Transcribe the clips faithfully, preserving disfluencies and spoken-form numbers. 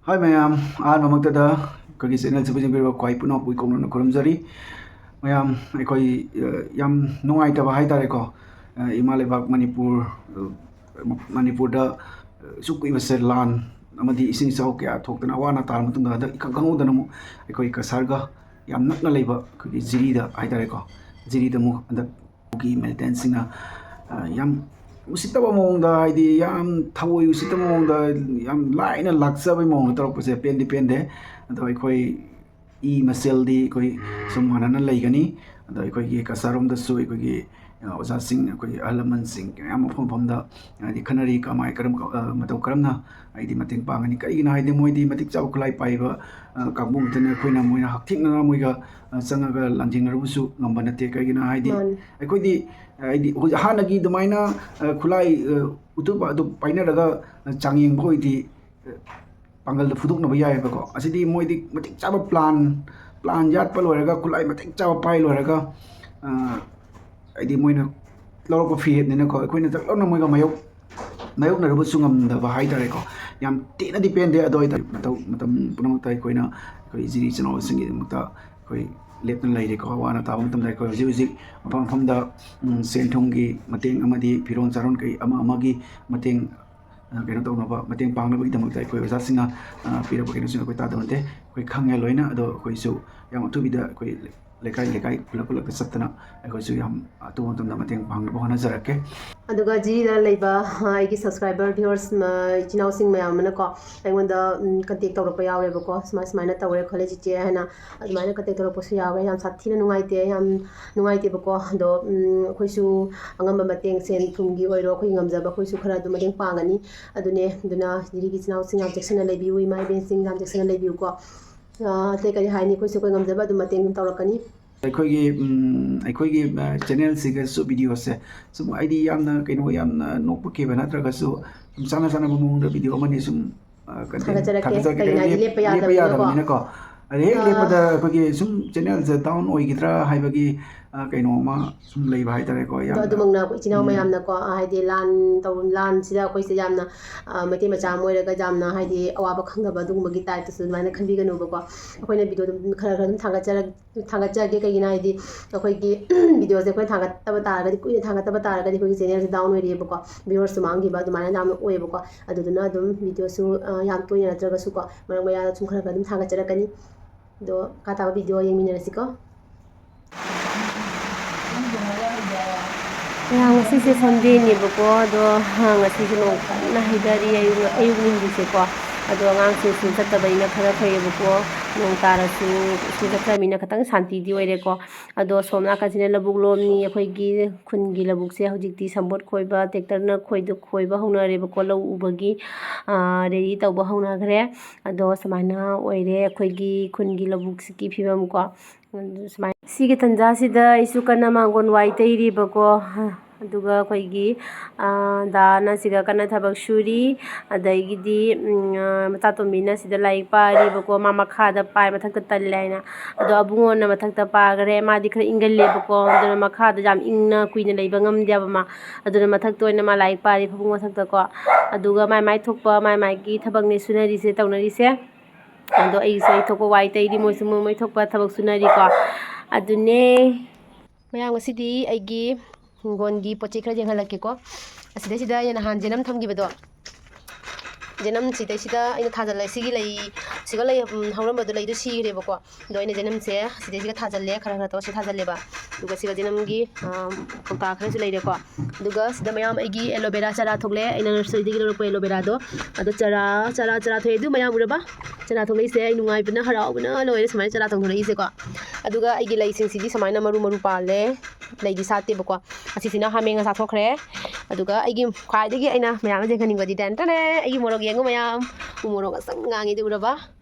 ꯍꯣꯏ ꯃꯌꯥꯝ, ꯑꯍꯥꯟꯕꯃꯛꯇꯗ ꯑꯩꯈꯣꯏꯒꯤ ꯆꯦꯅꯦꯜꯁꯤꯕꯨ ꯌꯦꯡꯕꯤꯔꯤꯕ ꯈ꯭ꯋꯥꯏ ꯄꯨꯝꯅꯃꯛꯄꯨ ꯏꯀꯣꯛꯅꯅ ꯈꯨꯔꯨꯝꯖꯔꯤ꯫ ꯃꯌꯥꯝ, ꯑꯩꯈꯣꯏ, ꯑ, ꯌꯥꯝ ꯅꯨꯡꯉꯥꯏꯇꯕ ꯍꯥꯏ ꯇꯥꯔꯦꯀꯣ, ꯑ, ꯏꯃꯥ ꯂꯩꯕꯥꯛ ꯃꯅꯤꯄꯨꯔ, ꯑ, ꯃꯅꯤꯄꯨꯔꯗ, ꯑ, ꯑꯁꯨꯛ ꯀꯨꯏꯕꯁꯦ ꯂꯥꯟ ꯑꯃꯗꯤ ꯏꯁꯤꯡ ꯏꯆꯥꯎ ꯀꯌꯥ ꯊꯣꯛꯇꯅ ꯑꯋꯥ ꯑꯅꯥ ꯇꯥꯔ ꯃꯇꯨꯡꯗ ꯍꯟꯗꯛ ꯏꯈꯪ ꯈꯪꯍꯧꯗꯅ ꯑꯃꯨꯛ ꯑꯩꯈꯣꯏ ꯀꯁꯥꯔꯒ ꯌꯥꯝ ꯅꯛꯅ ꯂꯩꯕ ꯑꯩꯈꯣꯏꯒꯤ ꯖꯤꯔꯤꯗ ꯍꯥꯏ ꯇꯥꯔꯦꯀꯣ, ꯖꯤꯔꯤꯗ ꯑꯃꯨꯛ ꯍꯟꯗꯛ ꯀꯨꯀꯤ ꯃꯤꯂꯤꯇꯦꯟꯁꯤꯡꯅ, ꯑ, ꯌꯥꯝ ꯎꯁꯤꯠꯇꯕ ꯃꯑꯣꯡꯗ, ꯍꯥꯏꯗꯤ ꯌꯥꯝ ꯊꯑꯣꯏ ꯎꯁꯤꯠꯇꯕ ꯃꯑꯣꯡꯗ, ꯌꯥꯝ ꯂꯥꯏꯅ ꯂꯥꯛꯆꯕꯒꯤ ꯃꯑꯣꯡꯗ ꯇꯧꯔꯛꯄꯁꯦ ꯄꯦꯟꯗꯤ ꯄꯦꯟꯗꯦ꯫ ꯑꯗꯣ ꯑꯩꯈꯣꯏ ꯏ ꯃꯁꯦꯜꯗꯤ ꯑꯩꯈꯣꯏ ꯁꯨꯝ ꯃꯥꯟꯅꯅ ꯂꯩꯒꯅꯤ꯫ ꯑꯗꯣ ꯑꯩꯈꯣꯏꯒꯤ ꯀꯁꯥꯔꯣꯝꯗꯁꯨ ꯑꯩꯈꯣꯏꯒꯤ, ꯑ, ꯑꯣꯖꯥꯁꯤꯡ, ꯑꯩꯈꯣꯏꯒꯤ ꯑꯍꯜ ꯂꯃꯟꯁꯤꯡ ꯃꯌꯥꯝ ꯃꯐꯝ ꯃꯐꯝꯗ ꯍꯥꯏꯗꯤ ꯈꯟꯅꯔꯤ, ꯀꯃꯥꯏ ꯀꯔꯝ, ꯑ, ꯃꯇꯧ ꯀꯔꯝꯅ ꯍꯥꯏꯗꯤ ꯃꯇꯦꯡ ꯄꯥꯡꯒꯅꯤ꯫ ꯀꯔꯤꯒꯤꯅꯣ ꯍꯥꯏꯗꯤ ꯃꯣꯏꯗꯤ ꯃꯇꯤꯛ ꯆꯥꯕ ꯈꯨꯠꯂꯥꯏ ꯄꯥꯏꯕ, ꯑ, ꯀꯥꯡꯕꯨ ꯉꯥꯛꯇꯅꯤ꯫ ꯑꯩꯈꯣꯏꯅ ꯃꯣꯏꯅ ꯍꯛꯊꯦꯡꯅꯅ ꯃꯣꯏꯒ, ꯑ, ꯆꯪꯉꯒ ꯂꯥꯟꯖꯦꯡꯅꯔꯨꯕꯁꯨ ꯉꯝꯕ ꯅꯠꯇꯦ꯫ ꯀꯔꯤꯒꯤꯅꯣ ꯍꯥꯏꯗꯤ ꯃꯥꯅꯤ꯫ ꯑꯩꯈꯣꯏꯗꯤ ꯍꯥꯏꯗꯤ ꯍꯧꯖꯤꯛ ꯍꯥꯟꯅꯒꯤ ꯑꯗꯨꯃꯥꯏꯅ, ꯑ, ꯈꯨꯠꯂꯥꯏ, ꯑ, ꯎꯇꯨꯞ ꯑꯗꯨ ꯄꯥꯏꯅꯔꯒ, ꯑ, ꯆꯥꯡꯌꯦꯡꯕ ꯑꯣꯏꯗꯤ, ꯑ, ꯄꯥꯡꯒꯜꯗ ꯐꯨꯗꯣꯛꯅꯕ ꯌꯥꯏꯑꯕꯀꯣ꯫ ꯑꯁꯤꯗꯤ ꯃꯣꯏꯗꯤ ꯃꯇꯤꯛ ꯆꯥꯕ ꯄ꯭ꯂꯥꯟ, ꯄ꯭ꯂꯥꯟ ꯌꯥꯠꯄ ꯂꯣꯏꯔꯒ, ꯈꯨꯠꯂꯥꯏ ꯃꯇꯤꯛ ꯆꯥꯕ ꯄꯥꯏ ꯂꯣꯏꯔꯒ, ꯑ, ꯍꯥꯏꯗꯤ ꯃꯣꯏꯅ ꯂꯧꯔꯛꯄ ꯐꯤꯔꯦꯞꯅꯤꯅꯀꯣ, ꯑꯩꯈꯣꯏꯅ ꯗꯛ ꯂꯥꯎꯅ ꯃꯣꯏꯒ ꯃꯥꯌꯣꯛ-, ꯃꯥꯌꯣꯛꯅꯔꯨꯕꯁꯨ ꯉꯝꯗꯕ ꯍꯥꯏ ꯇꯥꯔꯦꯀꯣ꯫ ꯌꯥꯝ ꯊꯤꯅꯗꯤ ꯄꯦꯟꯗꯦ꯫ ꯑꯗꯣ ꯑꯩ ꯃꯇꯧ, ꯃꯇꯝ ꯄꯨꯝꯅꯃꯛꯇ ꯑꯩꯈꯣꯏꯅ ꯑꯩꯈꯣꯏ ꯏꯆꯤꯜ ꯏꯆꯤꯜ ꯏꯅꯥꯎꯁꯤꯡꯒꯤꯗꯃꯛꯇ ꯑꯩꯈꯣꯏ ꯂꯦꯞꯇꯅ ꯂꯩꯔꯦꯀꯣ꯫ ꯑꯋꯥ ꯑꯅꯥ ꯇꯥꯕ ꯃꯇꯝꯗ ꯑꯩꯈꯣꯏ ꯍꯧꯖꯤꯛ ꯍꯧꯖꯤꯛ ꯃꯐꯝ ꯃꯐꯝꯗ, ꯎꯝ, ꯁꯦꯟ ꯊꯨꯝꯒꯤ ꯃꯇꯦꯡ ꯑꯃꯗꯤ ꯐꯤꯔꯣꯜ ꯆꯥꯔꯣꯟ ꯀꯩ ꯑꯃ ꯑꯃꯒꯤ ꯃꯇꯦꯡ, ꯑ, ꯀꯩꯅꯣ ꯇꯧꯅꯕ, ꯃꯇꯦꯡ ꯄꯥꯡꯅꯕꯒꯤꯗꯃꯛꯇ ꯑꯩꯈꯣꯏ ꯑꯣꯖꯥꯁꯤꯡꯅ, ꯑ, ꯄꯤꯔꯛꯄ ꯀꯩꯅꯣꯁꯤꯡ ꯑꯩꯈꯣꯏ ꯇꯥꯗꯕ ꯅꯠꯇꯦ꯫ ꯑꯩꯈꯣꯏ ꯈꯪꯉꯦ ꯂꯣꯏꯅ꯫ ꯑꯗꯣ ꯑꯩꯈꯣꯏꯁꯨ ꯌꯥꯝ ꯑꯊꯨꯕꯤꯗ ꯑꯩꯈꯣꯏ ꯂꯩꯀꯥꯏ ꯂꯩꯀꯥꯏ, ꯈꯨꯜꯂꯛ ꯈꯨꯜꯂꯛꯇ ꯆꯠꯇꯅ ꯑꯩꯈꯣꯏꯁꯨ ꯌꯥꯝ ꯑꯊꯨꯕ ꯃꯇꯝꯗ ꯃꯇꯦꯡ ꯄꯥꯡꯅꯕ ꯍꯣꯠꯅꯖꯔꯛꯀꯦ꯫ ꯑꯗꯨꯒ ꯖꯤꯔꯤꯗ ꯂꯩꯕ, ꯑ, ꯑꯩꯒꯤ subscriber, viewers, ꯃ-, ꯏꯆꯤꯟ ꯏꯅꯥꯎꯁꯤꯡ ꯃꯌꯥꯝ ꯑꯃꯅꯀꯣ, ꯑꯩꯉꯣꯟꯗ, ꯎꯝ, contact ꯇꯧꯔꯛꯄ ꯌꯥꯎꯋꯦꯕꯀꯣ, "ꯁꯨꯃꯥꯏ ꯁꯨꯃꯥꯏꯅ ꯇꯧꯔꯦ ꯈꯣꯠꯂꯦ ꯆꯤꯆꯦ" ꯍꯥꯏꯅ ꯑꯗꯨꯃꯥꯏꯅ contact ꯇꯧꯔꯛꯄꯁꯨ ꯌꯥꯎꯋꯦ꯫ ꯌꯥꯝ ꯁꯥꯊꯤꯅ ꯅꯨꯡꯉꯥꯏꯇꯦ, ꯌꯥꯝ ꯅꯨꯡꯉꯥꯏꯇꯦꯕꯀꯣ꯫ ꯑꯗꯣ, ꯎꯝ, ꯑꯩꯈꯣꯏꯁꯨ ꯑꯉꯝꯕ ꯃꯇꯦꯡ, ꯁꯦꯟ ꯊꯨꯝꯒꯤ ꯑꯣꯏꯔꯣ, ꯑꯩꯈꯣꯏ ꯉꯝꯖꯕ ꯑꯩꯈꯣꯏꯁꯨ ꯈꯔ ꯑꯗꯨꯝ ꯃꯇꯦꯡ ꯄꯥꯡꯒꯅꯤ꯫ ꯑꯗꯨꯅꯦ, ꯑꯗꯨꯅ ꯖꯤꯔꯤꯒꯤ ꯏꯆꯤꯟ ꯏꯅꯥꯎꯁꯤꯡ ꯌꯥꯝ ꯆꯦꯛꯁꯤꯟꯅ ꯂꯩꯕꯤꯌꯨ, ꯏꯃꯥ ꯏꯕꯦꯟꯁꯤꯡ ꯌꯥꯝ ꯆꯦꯛꯁꯤꯟꯅ ꯂꯩꯕꯤꯌꯨꯀꯣ꯫ ꯑ, ꯑꯇꯩ ꯀꯔꯤ ꯍꯥꯏꯅꯤ, ꯑꯩꯈꯣꯏꯁꯨ ꯑꯩꯈꯣꯏ ꯉꯝꯖꯕ ꯑꯗꯨꯝ ꯃꯇꯦꯡ ꯑꯗꯨꯝ ꯇꯧꯔꯛꯀꯅꯤ꯫ ꯑꯩꯈꯣꯏꯒꯤ, ꯎꯝ, ꯑꯩꯈꯣꯏꯒꯤ, ꯑ, channelꯁꯤꯒꯁꯨ videoꯁꯦ ꯁꯨꯝ ꯍꯥꯏꯗꯤ ꯌꯥꯝꯅ ꯀꯩꯅꯣ, ꯌꯥꯝꯅ ꯅꯣꯛꯄ ꯈꯦꯕ ꯅꯠꯇ꯭ꯔꯒꯁꯨ ꯁꯨꯝ ꯆꯥꯟꯅ ꯆꯥꯟꯅꯕ ꯃꯑꯣꯡꯗ video ꯑꯃꯅꯤ ꯁꯨꯝ, ꯑ, content ꯊꯥꯒꯠꯆꯔꯛꯀꯦ꯫ ꯊꯥꯒꯠꯆꯔꯛꯀꯦ꯫ ꯀꯩꯒꯤꯅꯣ ꯍꯥꯏꯗꯤ ꯂꯦꯞ-, ꯂꯦꯞꯄ ꯂꯦꯞꯄ ꯌꯥꯗꯕꯅꯤꯅꯀꯣ꯫ ꯌꯥꯗꯕꯅꯤꯅꯀꯣ꯫ ꯑꯗꯩ ꯍꯦꯛ ꯑ, ꯂꯦꯞꯄꯗ ꯑꯩꯈꯣꯏꯒꯤ ꯁꯨꯝ channelꯁꯦ down ꯑꯣꯏꯒꯗ꯭ꯔꯥ ꯍꯥꯏꯕꯒꯤ, ꯑ, ꯀꯩꯅꯣꯝꯃ ꯁꯨꯝ ꯂꯩꯕ ꯍꯥꯏꯇꯥꯔꯦꯀꯣ, ꯑꯗꯣ ꯌꯥꯝꯅ꯫ ꯑꯗꯨꯃꯛꯅ ꯑꯩꯈꯣꯏ ꯏꯆꯤꯟ ꯏꯅꯥꯎ ꯎꯝ꯫ ꯃꯌꯥꯝꯅꯀꯣ, ꯑ, ꯍꯥꯏꯗꯤ ꯂꯥꯟ ꯇꯧ-, ꯂꯥꯟꯁꯤꯗ ꯑꯩꯈꯣꯏꯁꯦ ꯌꯥꯝꯅ, ꯑ, ꯃꯩꯇꯩ ꯃꯆꯥ ꯑꯃ ꯑꯣꯏꯔꯒ ꯌꯥꯝꯅ ꯍꯥꯏꯗꯤ ꯑꯋꯥꯕ ꯈꯪꯗꯕ ꯑꯗꯨꯒꯨꯝꯕꯒꯤ typeꯇꯁꯨ ꯑꯗꯨꯃꯥꯏꯅ ꯈꯟꯕꯤꯒꯅꯨꯕꯀꯣ꯫ ꯑꯩꯈꯣꯏꯅ video ꯑꯗꯨꯝ ꯈꯔ ꯈꯔ ꯑꯗꯨꯝ ꯊꯥꯒꯠꯆꯔꯛ-, ꯊꯥꯒꯠꯆꯔꯛꯀꯦ꯫ ꯀꯩꯒꯤꯅꯣ ꯍꯥꯏꯗꯤ ꯑꯩꯈꯣꯏꯒꯤ videoꯁꯦ ꯑꯩꯈꯣꯏꯅ ꯊꯥꯒꯠꯇꯕ ꯇꯥꯔꯒꯗꯤ, ꯀꯨꯏꯅ ꯊꯥꯒꯠꯇꯕ ꯇꯥꯔꯒꯗꯤ ꯑꯩꯈꯣꯏꯒꯤ channelꯁꯦ down ꯑꯣꯏꯔꯤꯑꯕꯀꯣ, viewersꯁꯨ ꯃꯥꯡꯈꯤꯕ ꯑꯗꯨꯃꯥꯏꯅ ꯌꯥꯝꯅ ꯑꯣꯏꯌꯦꯕꯀꯣ꯫ ꯑꯗꯨꯗꯨꯅ ꯑꯗꯨꯝ videoꯁꯨ, ꯑ, ꯌꯥꯝ ꯇꯣꯏꯅ ꯅꯠꯇ꯭ꯔꯒꯁꯨꯀꯣ, ꯃꯔꯛ ꯃꯌꯥꯗ ꯁꯨꯝ ꯈꯔ ꯈꯔ ꯑꯗꯨꯝ ꯊꯥꯒꯠꯆꯔꯛꯀꯅꯤ꯫ ꯑꯗꯣ ꯃꯈꯥ ꯇꯥꯕ video ꯌꯦꯡꯃꯤꯟꯅꯔꯁꯤꯀꯣ꯫ ꯃꯌꯥꯝ, ꯉꯁꯤꯁꯦ Sundayꯅꯦꯕꯀꯣ, ꯑꯗꯣ, ꯍ, ꯉꯁꯤꯁꯦ ꯅꯣꯡ ꯀꯟꯅ ꯍꯩꯊꯔꯤ, ꯑꯌꯨꯛ, ꯑꯌꯨꯛꯅꯤ ꯍꯧꯖꯤꯛꯁꯦꯀꯣ꯫ ꯑꯗꯣ ꯑꯉꯥꯡꯁꯤꯡ school ꯆꯠꯇꯕꯅꯤꯅ ꯈꯔ ꯐꯩꯌꯦꯕꯀꯣ, ꯅꯣꯡ ꯇꯥꯔꯁꯨ school ꯆꯠꯇ꯭ꯔꯕꯅꯤꯅ ꯈꯤꯇꯪ ꯁꯥꯟꯇꯤꯗꯤ ꯑꯣꯏꯔꯦꯀꯣ꯫ ꯑꯗꯣ ꯁꯣꯝ ꯅꯥꯀꯟꯁꯤꯅ ꯂꯧꯕꯨꯛ ꯂꯣꯝꯅꯤ, ꯑꯩꯈꯣꯏꯒꯤ ꯈꯨꯟꯒꯤ ꯂꯧꯕꯨꯛꯁꯦ ꯍꯧꯖꯤꯛꯇꯤ ꯁꯝꯄꯣꯠ ꯈꯣꯏꯕ, tractorꯅ ꯈꯣꯏꯗ-, ꯈꯣꯏꯕ ꯍꯧꯅꯔꯦꯕꯀꯣ, ꯂꯧ ꯎꯕꯒꯤ, ꯑ, ready ꯇꯧꯕ ꯍꯧꯅꯈ꯭ꯔꯦ꯫ ꯑꯗꯣ ꯁꯨꯃꯥꯏꯅ ꯑꯣꯏꯔꯦ ꯑꯩꯈꯣꯏꯒꯤ ꯈꯨꯟꯒꯤ ꯂꯧꯕꯨꯛꯁꯤꯒꯤ ꯐꯤꯕꯝ ꯀꯣ꯫ ꯑꯗꯨ ꯁꯨꯃꯥꯏꯅ, ꯁꯤꯒꯤ ꯇꯟꯖꯥꯁꯤꯗ ꯑꯩꯁꯨ ꯀꯟꯅ ꯃꯥꯡꯒꯣꯟ ꯋꯥꯏ ꯇꯩꯔꯤꯕꯀꯣ꯫ ꯑꯗꯨꯒ ꯑꯩꯈꯣꯏꯒꯤ, ꯑ, ꯗꯥꯅ ꯁꯤꯗ ꯀꯟꯅ ꯊꯕꯛ ꯁꯨꯔꯤ꯫ ꯑꯗꯒꯤꯗꯤ, ꯎꯝ, ꯑ, ꯃꯆꯥꯇꯣꯝꯕꯤꯅ ꯁꯤꯗ ꯂꯥꯏꯔꯤꯛ ꯄꯥꯔꯤꯕꯀꯣ꯫ ꯃꯥ ꯃꯈꯥꯗ ꯄꯥꯏ, ꯃꯊꯛꯇ ꯇꯜꯂꯦ ꯍꯥꯏꯅ꯫ ꯑꯗꯣ ꯑꯕꯨꯡꯉꯣꯅ ꯃꯊꯛꯇ ꯄꯥꯈ꯭ꯔꯦ꯫ ꯃꯥꯗꯤ ꯈꯔ ꯏꯪꯒꯜꯂꯦꯕꯀꯣ꯫ ꯑꯗꯨꯅ ꯃꯈꯥꯗ ꯌꯥꯝ ꯏꯪꯅ ꯀꯨꯏꯅ ꯂꯩꯕ ꯉꯝꯗꯦꯕ ꯃꯥ꯫ ꯑꯗꯨꯅ ꯃꯊꯛꯇ ꯑꯣꯏꯅ ꯃꯥ ꯂꯥꯏꯔꯤꯛ ꯄꯥꯔꯤ ꯐꯃꯨꯡ ꯃꯊꯛꯇꯀꯣ꯫ ꯑꯗꯨꯒ ꯃꯥꯏ ꯃꯥꯏ ꯊꯣꯛꯄ ꯃꯥꯏ ꯃꯥꯏꯒꯤ ꯊꯕꯛꯅꯦ ꯁꯨꯅꯔꯤꯁꯦ, ꯇꯧꯅꯔꯤꯁꯦ꯫ ꯑꯗꯣ ꯑꯩꯒꯤꯁꯨ ꯑꯩ ꯊꯣꯛꯄ ꯋꯥꯏ ꯇꯩꯔꯤ, ꯃꯣꯏꯁꯨ ꯃꯣꯏ ꯃꯣꯏ ꯊꯣꯛꯄ ꯊꯕꯛ ꯁꯨꯅꯔꯤꯀꯣ꯫ ꯑꯗꯨꯅꯦ꯫ ꯃꯌꯥꯝ, ꯉꯁꯤꯗꯤ ꯑꯩꯒꯤ ꯍꯤꯡꯒꯣꯜꯒꯤ ꯄꯣꯠ ꯆꯩ ꯈꯔ ꯌꯦꯡꯍꯜꯂꯛꯀꯦꯀꯣ꯫ ꯑꯁꯤꯗꯩꯁꯤꯗ ꯑꯩꯅ ꯅꯍꯥꯟ ꯖꯦꯅꯝ ꯊꯝꯈꯤꯕꯗꯣ, ꯖꯦꯅꯝ ꯁꯤꯗꯩꯁꯤꯗ ꯑꯩꯅ ꯊꯥꯖꯜꯂꯦ꯫ ꯁꯤꯒꯤ ꯂꯩ, ꯁꯤꯒ ꯂꯩ, ꯎꯝ, ꯍꯧꯔꯝꯕꯗꯣ ꯂꯩꯗꯣ ꯁꯤꯈ꯭ꯔꯦꯕꯀꯣ꯫ ꯑꯗꯣ ꯑꯩꯅ ꯖꯦꯅꯝꯁꯦ ꯁꯤꯗꯩꯁꯤꯒ ꯊꯥꯖꯜꯂꯦ, ꯈꯔ ꯈꯔ ꯇꯧꯔ ꯁꯤ ꯊꯥꯖꯜꯂꯦꯕ꯫ ꯑꯗꯨꯒ ꯁꯤꯒ ꯖꯦꯅꯝꯒꯤ, ꯑꯥ, ꯀꯧꯇꯥ ꯈꯔꯁꯨ ꯂꯩꯔꯦꯀꯣ꯫ ꯑꯗꯨꯒ ꯁꯤꯗ ꯃꯌꯥꯝ ꯑꯩꯒꯤ aloe vera ꯆꯥꯔꯥ ꯊꯣꯛꯂꯛꯑꯦ, ꯑꯩꯅ nurseryꯗꯒꯤ ꯂꯧꯔꯛꯄ aloe veraꯗꯣ꯫ ꯑꯗꯣ ꯆꯥꯔꯥ, ꯆꯥꯔꯥ, ꯆꯥꯔꯥ ꯊꯣꯛꯑꯦ꯫ ꯑꯗꯨ ꯃꯌꯥꯝ ꯎꯔꯕ? ꯆꯥꯔꯥ ꯊꯣꯛꯂꯛꯏꯁꯦ ꯑꯩ ꯅꯨꯡꯉꯥꯏꯕꯅ ꯍꯔꯥꯎꯕꯅ ꯂꯣꯏꯔꯦ, ꯁꯨꯃꯥꯏꯅ ꯆꯥꯔꯥ ꯆꯣꯡꯊꯣꯔꯛꯏꯁꯦꯀꯣ꯫ ꯑꯗꯨꯒ ꯑꯩꯒꯤ ꯂꯩꯁꯤꯡꯁꯤꯗꯤ ꯁꯨꯃꯥꯏꯅ ꯃꯔꯨ ꯃꯔꯨ ꯄꯥꯜꯂꯦ, ꯂꯩꯗꯤ ꯁꯥꯠꯇꯦꯕꯀꯣ꯫ ꯑꯁꯤꯁꯤꯅ ꯍꯥꯃꯦꯡꯅ ꯆꯥꯊꯣꯛꯈ꯭ꯔꯦ꯫ ꯑꯗꯨꯒ ꯑꯩꯒꯤ ꯈ꯭ꯋꯥꯏꯗꯒꯤ ꯑꯩꯅ ꯃꯌꯥꯝꯅ ꯌꯦꯡꯍꯟꯅꯤꯡꯕꯗꯤ ꯇꯦꯟ ꯇꯦꯟ, ꯑꯩꯒꯤ ꯃꯣꯔꯣꯛ ꯌꯦꯡꯉꯨ ꯃꯌꯥꯝ, ꯎ ꯃꯣꯔꯣꯛ ꯉꯁꯪ ꯉꯥꯡꯉꯤꯗꯨ ꯎꯔꯕ?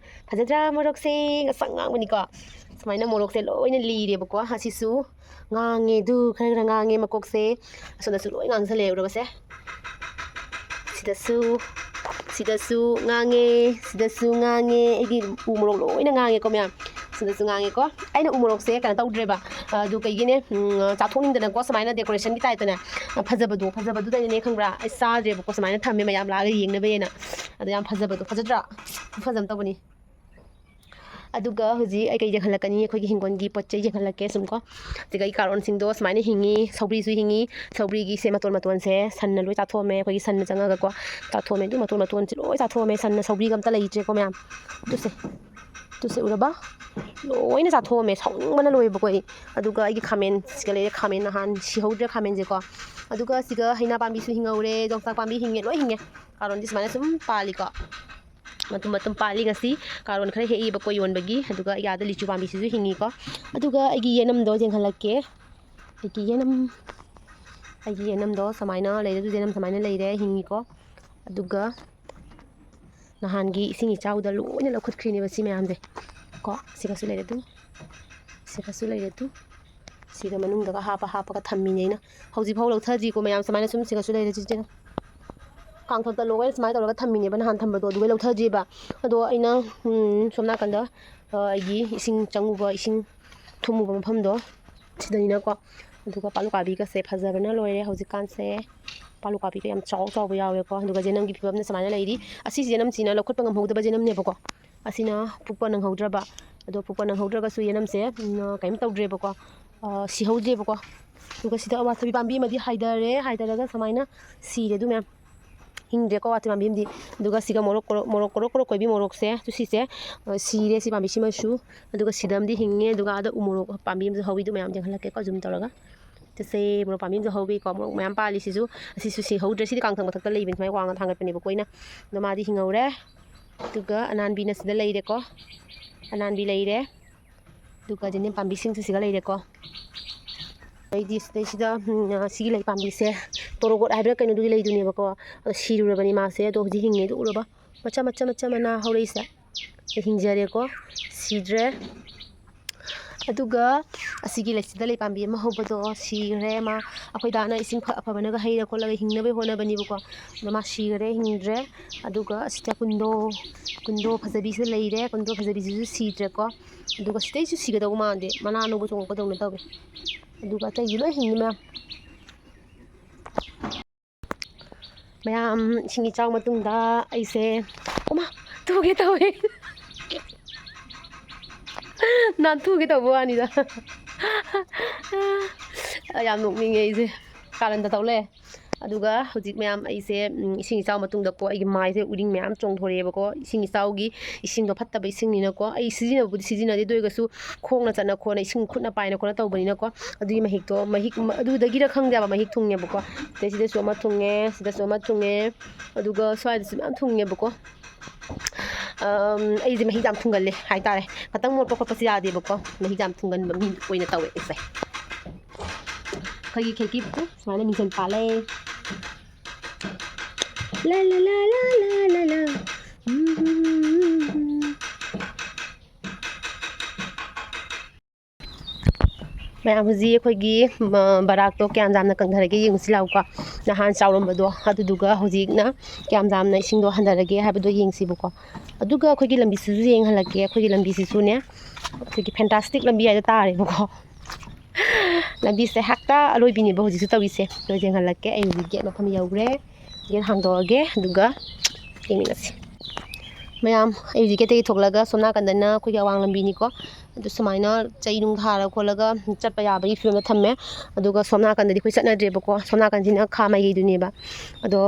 ꯐꯖꯗ꯭ꯔꯥ? ꯃꯣꯔꯣꯛꯁꯦ ꯉꯁꯪ ꯉꯥꯡꯕꯅꯤꯀꯣ꯫ ꯁꯨꯃꯥꯏꯅ ꯃꯣꯔꯣꯛꯁꯦ ꯂꯣꯏꯅ ꯂꯤꯔꯦꯕꯀꯣ꯫ ꯑꯁꯤꯁꯨ ꯉꯥꯡꯉꯦ, ꯑꯗꯨ ꯈꯔ ꯈꯔ ꯉꯥꯡꯉꯦ ꯃꯀꯣꯛꯁꯦ꯫ ꯑꯁꯣꯝꯗꯁꯨ ꯂꯣꯏ ꯉꯥꯡꯁꯜꯂꯛꯑꯦ, ꯎꯔꯕꯁꯦ? ꯁꯤꯗꯁꯨ ꯁꯤꯗꯁꯨ ꯉꯥꯡꯉꯦ, ꯁꯤꯗꯁꯨ ꯉꯥꯡꯉꯦ, ꯑꯩꯒꯤ ꯎ ꯃꯣꯔꯣꯛ ꯂꯣꯏꯅ ꯉꯥꯡꯉꯦꯀꯣ ꯃꯌꯥꯝ꯫ ꯁꯤꯗꯁꯨ ꯉꯥꯡꯉꯦꯀꯣ꯫ ꯑꯩꯅ ꯎ ꯃꯣꯔꯣꯛꯁꯦ ꯀꯩꯅꯣ ꯇꯧꯗ꯭ꯔꯦꯕ, ꯑꯗꯨ ꯀꯩꯒꯤꯅꯦ, ꯎꯝ, ꯆꯥꯊꯣꯛꯅꯤꯡꯗꯅꯀꯣ ꯁꯨꯃꯥꯏꯅ decorationꯒꯤ typeꯇꯅꯦ, ꯐꯖꯕꯗꯣ, ꯐꯖꯕꯗꯨꯗ ꯑꯩꯅꯅꯦ ꯈꯪꯕ꯭ꯔꯥ, ꯑꯩ ꯆꯥꯗ꯭ꯔꯦꯕꯀꯣ, ꯁꯨꯃꯥꯏꯅ ꯊꯝꯃꯦ ꯃꯌꯥꯝ ꯂꯥꯛꯑꯒ ꯌꯦꯡꯅꯕ ꯍꯥꯏꯅ꯫ ꯑꯗꯣ ꯌꯥꯝ ꯐꯖꯕꯗꯣ, ꯐꯖꯗ꯭ꯔꯥ? ꯐꯖꯕ ꯇꯧꯕꯅꯤ꯫ ꯑꯗꯨꯒ ꯍꯧꯖꯤꯛ ꯑꯩ ꯀꯩ ꯌꯦꯡꯍꯜꯂꯛꯀꯅꯤ, ꯑꯩꯈꯣꯏꯒꯤ ꯍꯤꯡꯒꯣꯜꯒꯤ ꯄꯣꯠ ꯆꯩ ꯌꯦꯡꯍꯜꯂꯛꯀꯦ ꯁꯨꯝ ꯀꯣ꯫ ꯑꯗꯨꯒ ꯑꯩ ꯀꯥꯔꯣꯠꯁꯤꯡꯗꯣ ꯁꯨꯃꯥꯏꯅ ꯍꯤꯡꯉꯤ, ꯁꯧꯒ꯭ꯔꯤꯁꯨ ꯍꯤꯡꯉꯤ꯫ ꯁꯧꯒ꯭ꯔꯤꯒꯤꯁꯦ ꯃꯇꯣꯟ ꯃꯇꯣꯟꯁꯦ ꯁꯟꯅ ꯂꯣꯏ ꯆꯥꯊꯣꯛꯑꯝꯃꯦ, ꯑꯩꯈꯣꯏꯒꯤ ꯁꯟꯅ ꯆꯪꯉꯒꯀꯣ ꯆꯥꯊꯣꯛꯑꯝꯃꯦ꯫ ꯑꯗꯨ ꯃꯇꯣꯟ ꯃꯇꯣꯟꯁꯦ ꯂꯣꯏ ꯆꯥꯊꯣꯛꯑꯝꯃꯦ ꯁꯟꯅ, ꯁꯧꯒ꯭ꯔꯤꯒ ꯑꯝꯇ ꯂꯩꯇ꯭ꯔꯦꯀꯣ ꯃꯌꯥꯝ꯫ ꯑꯗꯨꯁꯦ, ꯑꯗꯨꯁꯦ ꯎꯔꯕ? ꯂꯣꯏꯅ ꯆꯥꯊꯣꯛꯑꯝꯃꯦ, ꯁꯥꯎꯅꯤꯡꯕꯅ ꯂꯣꯏꯕꯀꯣ ꯑꯩ꯫ ꯑꯗꯨꯒ ꯑꯩꯒꯤ ꯈꯥꯃꯦꯟ ꯁꯤꯒ ꯂꯩꯔꯦ, ꯈꯥꯃꯦꯟ ꯅꯍꯥꯟ ꯁꯤꯍꯧꯗ꯭ꯔꯦ ꯈꯥꯃꯦꯟꯁꯦꯀꯣ꯫ ꯑꯗꯨꯒ ꯁꯤꯒ ꯍꯩꯅꯥ ꯄꯥꯝꯕꯤꯁꯨ ꯍꯤꯡꯍꯧꯔꯦ, ꯌꯣꯡꯆꯥꯛ ꯄꯥꯝꯕꯤ ꯍꯤꯡꯉꯦ, ꯂꯣꯏ ꯍꯤꯡꯉꯦ꯫ ꯀꯥꯔꯣꯠꯗꯤ ꯁꯨꯃꯥꯏꯅ ꯁꯨꯝ ꯄꯥꯜꯂꯤꯀꯣ꯫ ꯃꯇꯨꯝ ꯃꯇꯨꯝ ꯄꯥꯜꯂꯤ꯫ ꯉꯁꯤ ꯀꯥꯔꯣꯠ ꯈꯔ ꯍꯦꯛꯏꯕꯀꯣ ꯌꯣꯟꯕꯒꯤ, ꯑꯗꯨꯒ ꯑꯩꯒꯤ ꯑꯥꯗ ꯂꯤꯆꯨ ꯄꯥꯝꯕꯤꯁꯤꯁꯨ ꯍꯤꯡꯉꯤꯀꯣ꯫ ꯑꯗꯨꯒ ꯑꯩꯒꯤ ꯌꯦꯅꯝꯗꯣ ꯌꯦꯡꯍꯜꯂꯛꯀꯦ꯫ ꯑꯩꯒꯤ ꯌꯦꯅꯝ, ꯑꯩꯒꯤ ꯌꯦꯅꯝꯗꯣ ꯁꯨꯃꯥꯏꯅ ꯂꯩꯔꯦ, ꯑꯗꯨ ꯌꯦꯅꯝ ꯁꯨꯃꯥꯏꯅ ꯂꯩꯔꯦ, ꯍꯤꯡꯉꯤꯀꯣ꯫ ꯑꯗꯨꯒ ꯅꯍꯥꯟꯒꯤ ꯏꯁꯤꯡ ꯏꯆꯥꯎꯗ ꯂꯣꯏꯅ ꯂꯧꯈꯠꯈ꯭ꯔꯤꯅꯦꯕ ꯁꯤ ꯃꯌꯥꯝꯁꯦ ꯀꯣ꯫ ꯁꯤꯒꯁꯨ ꯂꯩꯔꯦ ꯑꯗꯨ, ꯁꯤꯒꯁꯨ ꯂꯩꯔꯦ ꯑꯗꯨ꯫ ꯁꯤꯒ ꯃꯅꯨꯡꯗꯒ ꯍꯥꯞꯄ ꯍꯥꯞꯄꯒ ꯊꯝꯃꯤꯅꯦ ꯑꯩꯅ꯫ ꯍꯧꯖꯤꯛꯐꯥꯎ ꯂꯧꯊꯗ꯭ꯔꯤꯀꯣ ꯃꯌꯥꯝ, ꯁꯨꯃꯥꯏꯅ ꯁꯨꯝ ꯁꯤꯒꯁꯨ ꯂꯩꯔꯦ ꯁꯤꯁꯤꯅ꯫ ꯀꯥꯡꯊꯛꯇ ꯂꯣꯏꯅ ꯁꯨꯃꯥꯏꯅ ꯇꯧꯔꯒ ꯊꯝꯃꯤꯅꯦꯕ ꯅꯍꯥꯟ ꯊꯝꯕꯗꯣ, ꯑꯗꯨꯒ ꯂꯧꯊꯗ꯭ꯔꯤꯕ꯫ ꯑꯗꯣ ꯑꯩꯅ, ꯎꯝ, ꯁꯣꯝ ꯅꯥꯀꯟꯗ, ꯑ, ꯑꯩꯒꯤ ꯏꯁꯤꯡ ꯆꯪꯉꯨꯕ, ꯏꯁꯤꯡ ꯊꯨꯝꯃꯨꯕ ꯃꯐꯝꯗꯣ ꯁꯤꯗꯅꯤꯅꯀꯣ꯫ ꯑꯗꯨꯒ ꯄꯥꯂꯨꯀꯥꯕꯤꯒꯁꯦ ꯐꯖꯕꯅ ꯂꯣꯏꯔꯦ ꯍꯧꯖꯤꯛꯀꯥꯟꯁꯦ꯫ ꯄꯥꯂꯨꯀꯥꯕꯤꯒ ꯌꯥꯝ ꯆꯥꯎ ꯆꯥꯎꯕ ꯌꯥꯎꯋꯦꯀꯣ꯫ ꯑꯗꯨꯒ ꯌꯦꯅꯝꯒꯤ ꯐꯤꯕꯝꯅ ꯁꯨꯃꯥꯏꯅ ꯂꯩꯔꯤ꯫ ꯑꯁꯤꯁꯦ ꯌꯦꯅꯝꯁꯤꯅ ꯂꯧꯈꯠꯄ ꯉꯝꯍꯧꯗꯕ ꯌꯦꯅꯝꯅꯦꯕꯀꯣ꯫ ꯑꯁꯤꯅ ꯄꯨꯛꯄ ꯅꯪꯍꯧꯗ꯭ꯔꯕ꯫ ꯑꯗꯣ ꯄꯨꯛꯄ ꯅꯪꯍꯧꯗ꯭ꯔꯒꯁꯨ ꯌꯦꯅꯝꯁꯦ, ꯎꯝ, ꯀꯩꯝ ꯇꯧꯗ꯭ꯔꯦꯕꯀꯣ꯫ ꯑ, ꯁꯤꯍꯧꯗ꯭ꯔꯦꯕꯀꯣ꯫ ꯑꯗꯨꯒ ꯁꯤꯗ ꯑꯋꯥꯊꯕꯤ ꯄꯥꯝꯕꯤ ꯑꯃꯗꯤ ꯍꯥꯏꯊꯔꯦ, ꯍꯥꯏꯊꯔꯒ ꯁꯨꯃꯥꯏꯅ ꯁꯤꯔꯦ ꯑꯗꯨ ꯃꯌꯥꯝ꯫ ꯍꯤꯡꯗ꯭ꯔꯦꯀꯣ ꯑꯋꯥꯊꯕꯤ ꯄꯥꯝꯕꯤ ꯑꯃꯗꯤ꯫ ꯑꯗꯨꯒ ꯁꯤꯒ ꯃꯣꯔꯣꯛ ꯀꯣꯔꯣꯛ, ꯃꯣꯔꯣꯛ ꯀꯣꯔꯣꯛ ꯀꯣꯔꯣꯛ ꯀꯣꯏꯕꯤ ꯃꯣꯔꯣꯛꯁꯦ, ꯑꯗꯨ ꯁꯤꯁꯦ, ꯑ, ꯁꯤꯔꯦ ꯁꯤ ꯄꯥꯝꯕꯤꯁꯤꯃꯁꯨ꯫ ꯑꯗꯨꯒ ꯁꯤꯗ ꯑꯃꯗꯤ ꯍꯤꯡꯉꯦ꯫ ꯑꯗꯨꯒ ꯑꯥꯗ ꯎ ꯃꯣꯔꯣꯛ ꯄꯥꯝꯕꯤ ꯑꯃꯁꯨ ꯍꯧꯋꯤ, ꯑꯗꯨ ꯃꯌꯥꯝ ꯌꯦꯡꯍꯜꯂꯛꯀꯦꯀꯣ zoom ꯇꯧꯔꯒ꯫ ꯆꯠꯁꯦ, ꯃꯣꯔꯣꯛ ꯄꯥꯝꯕꯤ ꯑꯃꯁꯨ ꯍꯧꯋꯤꯀꯣ, ꯃꯣꯔꯣꯛ ꯃꯌꯥꯝ ꯄꯥꯜꯂꯤ꯫ ꯁꯤꯁꯨ, ꯑꯁꯤꯁꯨ ꯁꯤꯍꯧꯗ꯭ꯔꯦ, ꯁꯤꯗꯤ ꯀꯥꯡꯊꯛ ꯃꯊꯛꯇ ꯂꯩꯕꯅꯤ, ꯁꯨꯃꯥꯏꯅ ꯋꯥꯡꯅ ꯊꯥꯡꯒꯠꯄꯅꯦꯕꯀꯣ ꯑꯩꯅ꯫ ꯑꯗꯣ ꯃꯥꯗꯤ ꯍꯤꯡꯍꯧꯔꯦ꯫ ꯑꯗꯨꯒ ꯑꯅꯥꯟꯕꯤꯅ ꯁꯤꯗ ꯂꯩꯔꯦꯀꯣ, ꯑꯅꯥꯟꯕꯤ ꯂꯩꯔꯦ꯫ ꯑꯗꯨꯒ ꯖꯦꯅꯤꯝ ꯄꯥꯝꯕꯤꯁꯤꯡꯁꯨ ꯁꯤꯒ ꯂꯩꯔꯦꯀꯣ꯫ ꯑꯩꯗꯤ ꯁꯤꯗꯩꯁꯤꯗ, ꯎꯝ, ꯁꯤꯒꯤ ꯂꯩ ꯄꯥꯝꯕꯤꯁꯦ ꯇꯣꯔꯣꯕꯣꯠ ꯍꯥꯏꯕ꯭ꯔꯥ ꯀꯩꯅꯣꯗꯨꯒꯤ ꯂꯩꯗꯨꯅꯦꯕꯀꯣ꯫ ꯑꯗꯣ ꯁꯤꯔꯨꯔꯕꯅꯤ ꯃꯥꯁꯦ꯫ ꯑꯗꯣ ꯍꯧꯖꯤꯛ ꯍꯤꯡꯉꯦ꯫ ꯑꯗꯨ ꯎꯔꯕ? ꯃꯆꯥ, ꯃꯆꯥ, ꯃꯆꯥ ꯃꯅꯥ ꯍꯧꯔꯛꯏꯁꯦ꯫ ꯁꯤ ꯍꯤꯡꯖꯔꯦꯀꯣ, ꯁꯤꯗ꯭ꯔꯦ꯫ ꯑꯗꯨꯒ ꯑꯁꯤꯒꯤ ꯂꯩꯁꯤꯗ ꯂꯩ ꯄꯥꯝꯕꯤ ꯑꯃ ꯍꯧꯕꯗꯣ ꯁꯤꯈ꯭ꯔꯦ꯫ ꯃꯥ ꯑꯩꯈꯣꯏ ꯗꯥꯅ ꯏꯁꯤꯡ ꯐ-, ꯑꯐꯕꯅꯒ ꯍꯩꯔ ꯈꯣꯠꯂꯒ ꯍꯤꯡꯅꯕꯒꯤ ꯍꯣꯠꯅꯕꯅꯤꯕꯀꯣ꯫ ꯑꯗꯣ ꯃꯥ ꯁꯤꯈꯔꯦ, ꯍꯤꯡꯗ꯭ꯔꯦ꯫ ꯑꯗꯨꯒ ꯑꯁꯤꯗ ꯀꯨꯟꯗꯣ, ꯀꯨꯟꯗꯣ ꯐꯖꯕꯤꯁꯨ ꯂꯩꯔꯦ꯫ ꯀꯨꯟꯗꯣ ꯐꯖꯕꯤꯁꯤꯁꯨ ꯁꯤꯗ꯭ꯔꯦꯀꯣ꯫ ꯑꯗꯨꯒ ꯁꯤꯗꯩꯁꯨ ꯁꯤꯒꯗꯧꯕ ꯃꯥꯟꯗꯦ, ꯃꯅꯥ ꯑꯅꯧꯕ ꯆꯣꯡꯉꯛꯄꯗꯧꯅ ꯇꯧꯋꯦ꯫ ꯑꯗꯨꯒ ꯑꯇꯩꯗꯤ ꯂꯣꯏ ꯍꯤꯡꯉꯤ ꯃꯌꯥꯝ꯫ ꯃꯌꯥꯝ, ꯏꯁꯤꯡ ꯏꯆꯥꯎ ꯃꯇꯨꯡꯗ ꯑꯩꯁꯦ, ꯑꯃ, ꯇꯨꯒꯦ ꯇꯧꯋꯦ꯫ ꯅꯥꯟꯊꯨꯒꯦ ꯇꯧꯕ ꯋꯥꯅꯤꯗ꯫ ꯌꯥꯝ ꯅꯣꯛꯅꯤꯡꯉꯦ ꯑꯩꯁꯦ꯫ ꯀꯥꯔꯟꯗ ꯇꯧ ꯂꯩ꯫ ꯑꯗꯨꯒ ꯍꯧꯖꯤꯛ ꯃꯌꯥꯝ ꯑꯩꯁꯦ, ꯎꯝ, ꯏꯁꯤꯡ ꯏꯆꯥꯎ ꯃꯇꯨꯡꯗꯀꯣ ꯑꯩꯒꯤ ꯃꯥꯏꯁꯦ ꯎꯔꯤꯡ ꯃꯌꯥꯝ ꯆꯣꯡꯊꯣꯔꯛꯑꯦꯕꯀꯣ꯫ ꯏꯁꯤꯡ ꯏꯆꯥꯎꯒꯤ ꯏꯁꯤꯡꯗꯣ ꯐꯠꯇꯕ ꯏꯁꯤꯡꯅꯤꯅꯀꯣ꯫ ꯑꯩ ꯁꯤꯖꯤꯟꯅꯕꯕꯨꯗꯤ ꯁꯤꯖꯤꯟꯅꯗꯦ, ꯑꯗꯨ ꯑꯣꯏꯔꯒꯁꯨ ꯈꯣꯡꯅ ꯆꯠꯅ ꯈꯣꯠꯅ ꯏꯁꯤꯡ ꯈꯨꯠꯅ ꯄꯥꯏꯅ ꯈꯣꯠꯅ ꯇꯧꯕꯅꯤꯅꯀꯣ꯫ ꯑꯗꯨꯒꯤ ꯃꯍꯤꯛꯇꯣ, ꯃꯍꯤꯛ, ꯑꯗꯨꯗꯒꯤꯔ ꯈꯪꯗꯦꯕ, ꯃꯍꯤꯛ ꯊꯨꯡꯉꯦꯕꯀꯣ꯫ ꯑꯗꯩ ꯁꯤꯗꯁꯨ ꯑꯃ ꯊꯨꯡꯉꯦ, ꯁꯤꯗꯁꯨ ꯑꯃ ꯊꯨꯡꯉꯦ, ꯑꯗꯨꯒ ꯁ꯭ꯋꯥꯏꯗꯁꯨ ꯃꯌꯥꯝ ꯊꯨꯡꯉꯦꯕꯀꯣ꯫ ꯑꯝ, ꯑꯩꯁꯦ ꯃꯍꯤꯛ ꯌꯥꯝ ꯊꯨꯡꯒꯜꯂꯦ ꯍꯥꯏꯇꯥꯔꯦ꯫ ꯈꯇꯪ ꯃꯣꯠꯄ ꯈꯣꯠꯄꯁꯦ ꯌꯥꯗꯦꯕꯀꯣ꯫ ꯃꯍꯤꯛ ꯌꯥꯝ ꯊꯨꯡꯒꯟꯕ ꯃꯤ ꯑꯣꯏꯅ ꯇꯧꯋꯦ ꯑꯩꯁꯦ꯫ ꯑꯩꯈꯣꯏꯒꯤ ꯈꯦꯀꯤꯞꯇꯨ ꯁꯨꯃꯥꯏꯅ ꯃꯤꯡꯁꯦꯜ ꯄꯥꯜꯂꯦ꯫ ꯂꯥ, ꯂꯥ, ꯂꯥ꯫ ꯎꯝ꯫ ꯃꯌꯥꯝ, ꯍꯧꯖꯤꯛ ꯑꯩꯈꯣꯏꯒꯤ, ꯃ, ꯕꯔꯥꯛꯇꯣ ꯀꯌꯥꯝ ꯌꯥꯝꯅ ꯀꯪꯊꯔꯒꯦ ꯌꯦꯡꯉꯨꯁꯤ ꯂꯥꯛꯎꯀꯣ꯫ ꯅꯍꯥꯟ ꯆꯥꯎꯔꯝꯕꯗꯣ, ꯑꯗꯨꯗꯨꯒ ꯍꯧꯖꯤꯛꯅ ꯀꯌꯥꯝ ꯌꯥꯝꯅ ꯏꯁꯤꯡꯗꯣ ꯍꯟꯊꯔꯒꯦ ꯍꯥꯏꯕꯗꯣ ꯌꯦꯡꯁꯤꯕꯀꯣ꯫ ꯑꯗꯨꯒ ꯑꯩꯈꯣꯏꯒꯤ ꯂꯝꯕꯤꯁꯤꯁꯨ ꯌꯦꯡꯍꯜꯂꯛꯀꯦ꯫ ꯑꯩꯈꯣꯏꯒꯤ ꯂꯝꯕꯤꯁꯤꯁꯨꯅꯦ, ꯑꯩꯈꯣꯏꯒꯤ ꯐꯦꯟꯇꯥꯁꯇꯤꯛ ꯂꯝꯕꯤ ꯍꯥꯏꯗꯣ ꯇꯥꯔꯦꯕꯀꯣ꯫ ꯂꯝꯕꯤꯁꯦ ꯍꯦꯛꯇ ꯑꯔꯣꯏꯕꯤꯅꯦꯕ ꯍꯧꯖꯤꯛꯁꯨ ꯇꯧꯔꯤꯁꯦ꯫ ꯑꯗꯣ ꯌꯦꯡꯍꯜꯂꯛꯀꯦ꯫ ꯑꯩ ꯍꯧꯖꯤꯛ ꯒꯦꯠ ꯃꯐꯝ ꯌꯧꯈ꯭ꯔꯦ꯫ ꯒꯦꯠ ꯍꯥꯡꯗꯣꯛꯑꯒꯦ, ꯑꯗꯨꯒ ꯌꯦꯡꯃꯤꯟꯅꯁꯤ꯫ ꯃꯌꯥꯝ, ꯑꯩ ꯍꯧꯖꯤꯛ ꯒꯦꯠꯇꯒꯤ ꯊꯣꯛꯂꯛꯑꯒ ꯁꯣꯝ ꯅꯥꯀꯟꯗꯅ ꯑꯩꯈꯣꯏꯒꯤ ꯑꯋꯥꯡ ꯂꯝꯕꯤꯅꯤꯀꯣ꯫ ꯑꯗꯨ ꯁꯨꯃꯥꯏꯅ ꯆꯩ ꯅꯨꯡ ꯊꯥꯔ ꯈꯣꯠꯂꯒ ꯆꯠꯄ ꯌꯥꯕꯒꯤ ꯐꯤꯕꯝꯗ ꯊꯝꯃꯦ꯫ ꯑꯗꯨꯒ ꯁꯣꯝ ꯅꯥꯀꯟꯗꯗꯤ ꯑꯩꯈꯣꯏ ꯆꯠꯅꯗ꯭ꯔꯦꯕꯀꯣ꯫ ꯁꯣꯝ ꯅꯥꯀꯟꯁꯤꯅ ꯈꯥ ꯃꯥꯏꯀꯩꯗꯨꯅꯦꯕ꯫ ꯑꯗꯣ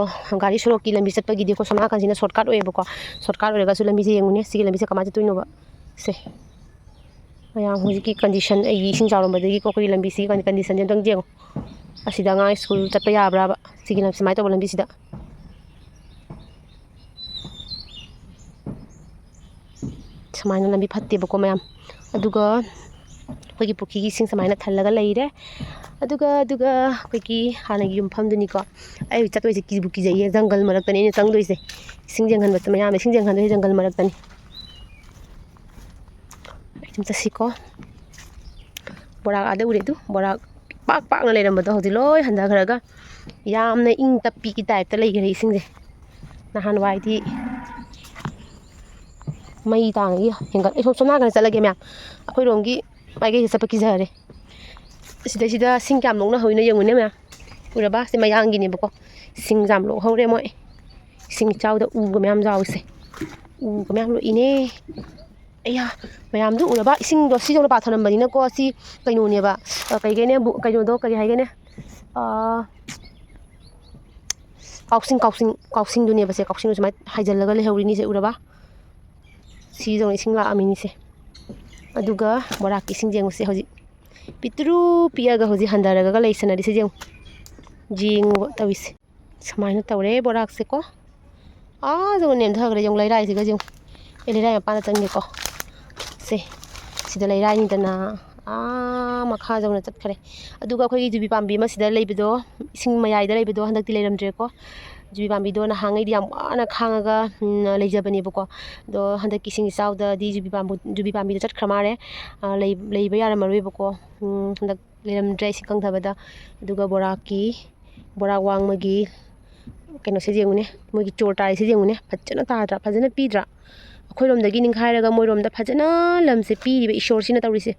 ꯒꯥꯔꯤ ꯁꯣꯔꯣꯛꯀꯤ ꯂꯝꯕꯤ ꯆꯠꯄꯒꯤꯗꯤ ꯑꯩꯈꯣꯏ ꯁꯣꯝ ꯅꯥꯀꯟꯁꯤꯅ ꯁꯣꯔꯠꯀꯠ ꯑꯣꯏꯌꯦꯕꯀꯣ꯫ ꯁꯣꯔꯠꯀꯠ ꯑꯣꯏꯔꯒꯁꯨ ꯂꯝꯕꯤꯁꯦ ꯌꯦꯡꯉꯨꯅꯦ꯫ ꯁꯤꯒꯤ ꯂꯝꯕꯤꯁꯦ ꯀꯃꯥꯏꯅ ꯆꯠꯇꯣꯏꯅꯣꯕ? ꯁꯦ꯫ ꯃꯌꯥꯝ, ꯍꯧꯖꯤꯛꯀꯤ ꯀꯟꯗꯤꯁꯟ, ꯑꯩꯒꯤ ꯏꯁꯤꯡ ꯆꯥꯎꯔꯝꯕꯗꯒꯤꯀꯣ ꯑꯩꯈꯣꯏꯒꯤ ꯂꯝꯕꯤꯁꯤꯒꯤ ꯀꯟ-, ꯀꯟꯗꯤꯁꯟꯁꯦ ꯑꯝꯇꯪ ꯌꯦꯡꯉꯣ꯫ ꯑꯁꯤꯗ ꯑꯉꯥꯡ ꯁ꯭ꯀꯨꯜ ꯆꯠꯄ ꯌꯥꯕ꯭ꯔꯥꯕ? ꯁꯤꯒꯤ ꯂꯝ-, ꯁꯨꯃꯥꯏꯅ ꯇꯧꯕ ꯂꯝꯕꯤꯁꯤꯗ꯫ ꯁꯨꯃꯥꯏꯅ ꯂꯝꯕꯤ ꯐꯠꯇꯦꯕꯀꯣ, ꯃꯌꯥꯝ꯫ ꯑꯗꯨꯒ ꯑꯩꯈꯣꯏꯒꯤ ꯄꯨꯈ꯭ꯔꯤꯒꯤ ꯏꯁꯤꯡ ꯁꯨꯃꯥꯏꯅ ꯊꯜꯂꯒ ꯂꯩꯔꯦ꯫ ꯑꯗꯨꯒ, ꯑꯗꯨꯒ ꯑꯩꯈꯣꯏꯒꯤ ꯍꯥꯟꯅꯒꯤ ꯌꯨꯝꯐꯝꯗꯨꯅꯤꯀꯣ꯫ ꯑꯩ ꯆꯠꯇꯣꯏꯁꯦ ꯀꯤꯕꯨ ꯀꯤꯖꯩꯌꯦ, ꯖꯪꯒꯜ ꯃꯔꯛꯇꯅꯦ ꯑꯩꯅ ꯆꯪꯗꯣꯏꯁꯦ꯫ ꯏꯁꯤꯡ ꯌꯦꯡꯍꯟꯕ, ꯃꯌꯥꯝ ꯏꯁꯤꯡ ꯌꯦꯡꯍꯟꯗꯣꯏꯁꯦ ꯖꯪꯒꯜ ꯃꯔꯛꯇꯅꯤ꯫ ꯑꯩ ꯑꯗꯨꯝ ꯆꯠꯁꯤꯀꯣ꯫ ꯕꯣꯔꯥꯛ ꯑꯥꯗ ꯎꯔꯦ ꯑꯗꯨ, ꯕꯣꯔꯥꯛ ꯄꯥꯛ ꯄꯥꯛꯅ ꯂꯩꯔꯝꯕꯗꯣ ꯍꯧꯖꯤꯛ ꯂꯣꯏ ꯍꯟꯊꯈ꯭ꯔꯒ ꯌꯥꯝꯅ ꯏꯪ ꯇꯞꯄꯤꯒꯤ ꯇꯥꯏꯞꯇ ꯂꯩꯈ꯭ꯔꯦ ꯏꯁꯤꯡꯁꯦ꯫ ꯅꯍꯥꯟꯋꯥꯏꯗꯤ ꯃꯩ ꯇꯥꯡꯉꯒꯤ ꯍꯦꯟꯒꯠ-, ꯑꯩ ꯁꯣꯝ, ꯁꯣꯝ ꯅꯥꯀꯟꯗ ꯆꯠꯂꯒꯦ ꯃꯌꯥꯝ꯫ ꯑꯩꯈꯣꯏꯔꯣꯝꯒꯤ ꯃꯥꯏꯀꯩꯁꯦ ꯆꯠꯄ ꯀꯤꯖꯔꯦ꯫ ꯁꯤꯗꯩꯁꯤꯗ ꯁꯤꯡ ꯀꯌꯥꯝ ꯂꯣꯛꯅꯍꯧꯔꯤꯅꯣ ꯌꯦꯡꯉꯨꯅꯦ ꯃꯌꯥꯝ꯫ ꯎꯔꯕ? ꯁꯤ ꯃꯌꯥꯡꯒꯤꯅꯦꯕꯀꯣ꯫ ꯁꯤꯡ ꯌꯥꯝ ꯂꯣꯛꯍꯧꯔꯦ ꯃꯣꯏ꯫ ꯏꯁꯤꯡ ꯏꯆꯥꯎꯗ ꯎꯒ ꯃꯌꯥꯝ ꯌꯥꯎꯔꯤꯁꯦ꯫ ꯎꯒ ꯃꯌꯥꯝ ꯂꯣꯛꯏꯅꯦ꯫ ꯑꯩꯌꯥ, ꯃꯌꯥꯝꯗꯨ ꯎꯔꯕ? ꯏꯁꯤꯡꯗꯣ ꯁꯤ ꯌꯧꯅ ꯄꯥꯊꯔꯝꯕꯅꯤꯅꯀꯣ꯫ ꯁꯤ ꯀꯩꯅꯣꯅꯦꯕ, ꯑ, ꯀꯩ ꯀꯩꯅꯦ, ꯕꯨ-, ꯀꯩꯅꯣꯗꯣ ꯀꯔꯤ ꯍꯥꯏꯒꯦꯅꯦ? ꯑ, ꯀꯥꯎꯁꯤꯡ, ꯀꯥꯎꯁꯤꯡ, ꯀꯥꯎꯁꯤꯡꯗꯨꯅꯦꯕ ꯁꯦ꯫ ꯀꯥꯎꯁꯤꯡꯗꯨ ꯁꯨꯃꯥꯏꯅ ꯍꯥꯏꯖꯤꯜꯂꯒ ꯂꯩꯍꯧꯔꯤꯅꯤꯁꯦ, ꯎꯔꯕ? ꯁꯤ ꯌꯧꯅ ꯏꯁꯤꯡ ꯂꯥꯛꯑꯝꯃꯤꯅꯤꯁꯦ꯫ ꯑꯗꯨꯒ ꯕꯣꯔꯥꯛꯀꯤ ꯏꯁꯤꯡ ꯌꯦꯡꯉꯨꯁꯦ ꯍꯧꯖꯤꯛ꯫ ꯄꯤꯛꯇ꯭ꯔꯨ ꯄꯤꯛꯑꯒ ꯍꯧꯖꯤꯛ ꯍꯟꯊꯔꯒ ꯂꯩꯁꯟꯅꯔꯤꯁꯦ ꯌꯦꯡꯉꯨ꯫ ꯌꯦꯡꯉꯨꯕ ꯇꯧꯔꯤꯁꯦ꯫ ꯁꯨꯃꯥꯏꯅ ꯇꯧꯔꯦ ꯕꯣꯔꯥꯛꯁꯦꯀꯣ꯫ ꯑꯥ, ꯌꯦꯡꯉꯨ, ꯅꯦꯝꯊꯈ꯭ꯔꯦ꯫ ꯌꯦꯡꯉꯨ, ꯂꯩꯔꯥꯏꯁꯤꯒ ꯌꯦꯡꯉꯨ꯫ ꯑꯩ ꯂꯩꯔꯥꯏ ꯃꯄꯥꯟꯗ ꯆꯪꯒꯦꯀꯣ꯫ ꯁꯦ, ꯁꯤꯗ ꯂꯩꯔꯥꯏꯅꯤꯗꯅ꯫ ꯑꯥ, ꯃꯈꯥ ꯌꯧꯅ ꯆꯠꯈ꯭ꯔꯦ꯫ ꯑꯗꯨꯒ ꯑꯩꯈꯣꯏꯒꯤ ꯌꯨꯕꯤ ꯄꯥꯝꯕꯤ ꯑꯃ ꯁꯤꯗ ꯂꯩꯕꯗꯣ, ꯏꯁꯤꯡ ꯃꯌꯥꯏꯗ ꯂꯩꯕꯗꯣ, ꯍꯟꯗꯛꯇꯤ ꯂꯩꯔꯝꯗ꯭ꯔꯦꯀꯣ꯫ ꯌꯨꯕꯤ ꯄꯥꯝꯕꯤꯗꯣ ꯅꯍꯥꯟꯉꯩꯗꯤ ꯌꯥꯝ ꯋꯥꯅ ꯈꯥꯡꯉꯒ, ꯎꯝ, ꯂꯩꯖꯕꯅꯦꯕꯀꯣ꯫ ꯑꯗꯣ ꯍꯟꯗꯛꯀꯤ ꯏꯁꯤꯡ ꯏꯆꯥꯎꯗꯗꯤ ꯌꯨꯕꯤ ꯄꯥꯝꯕꯨ-, ꯌꯨꯕꯤ ꯄꯥꯝꯕꯤꯗꯣ ꯆꯠꯈ꯭ꯔ ꯃꯥꯜꯂꯦ꯫ ꯑꯥ, ꯂꯩ-, ꯂꯩꯕ ꯌꯥꯔꯝꯃꯔꯣꯏꯕꯀꯣ꯫ ꯎꯝ, ꯍꯟꯗꯛ ꯂꯩꯔꯝꯗ꯭ꯔꯦ ꯏꯁꯤꯡ ꯀꯪꯊꯕꯗ꯫ ꯑꯗꯨꯒ ꯕꯣꯔꯥꯛꯀꯤ, ꯕꯣꯔꯥꯛ ꯋꯥꯡꯃꯒꯤ ꯀꯩꯅꯣꯁꯦ ꯌꯦꯡꯉꯨꯅꯦ, ꯃꯣꯏꯒꯤ ꯆꯣꯔ ꯇꯥꯔꯤꯁꯦ ꯌꯦꯡꯉꯨꯅꯦ, ꯐꯖꯅ ꯇꯥꯗ꯭ꯔꯥ? ꯐꯖꯅ ꯄꯤꯗ꯭ꯔꯥ? ꯑꯩꯈꯣꯏꯔꯣꯝꯗꯒꯤ ꯅꯤꯡꯈꯥꯏꯔꯒ ꯃꯣꯏꯔꯣꯝꯗ ꯐꯖꯅ ꯂꯝꯁꯦ ꯄꯤꯔꯤꯕ ꯏꯁꯣꯔꯁꯤꯅ ꯇꯧꯔꯤꯁꯦ꯫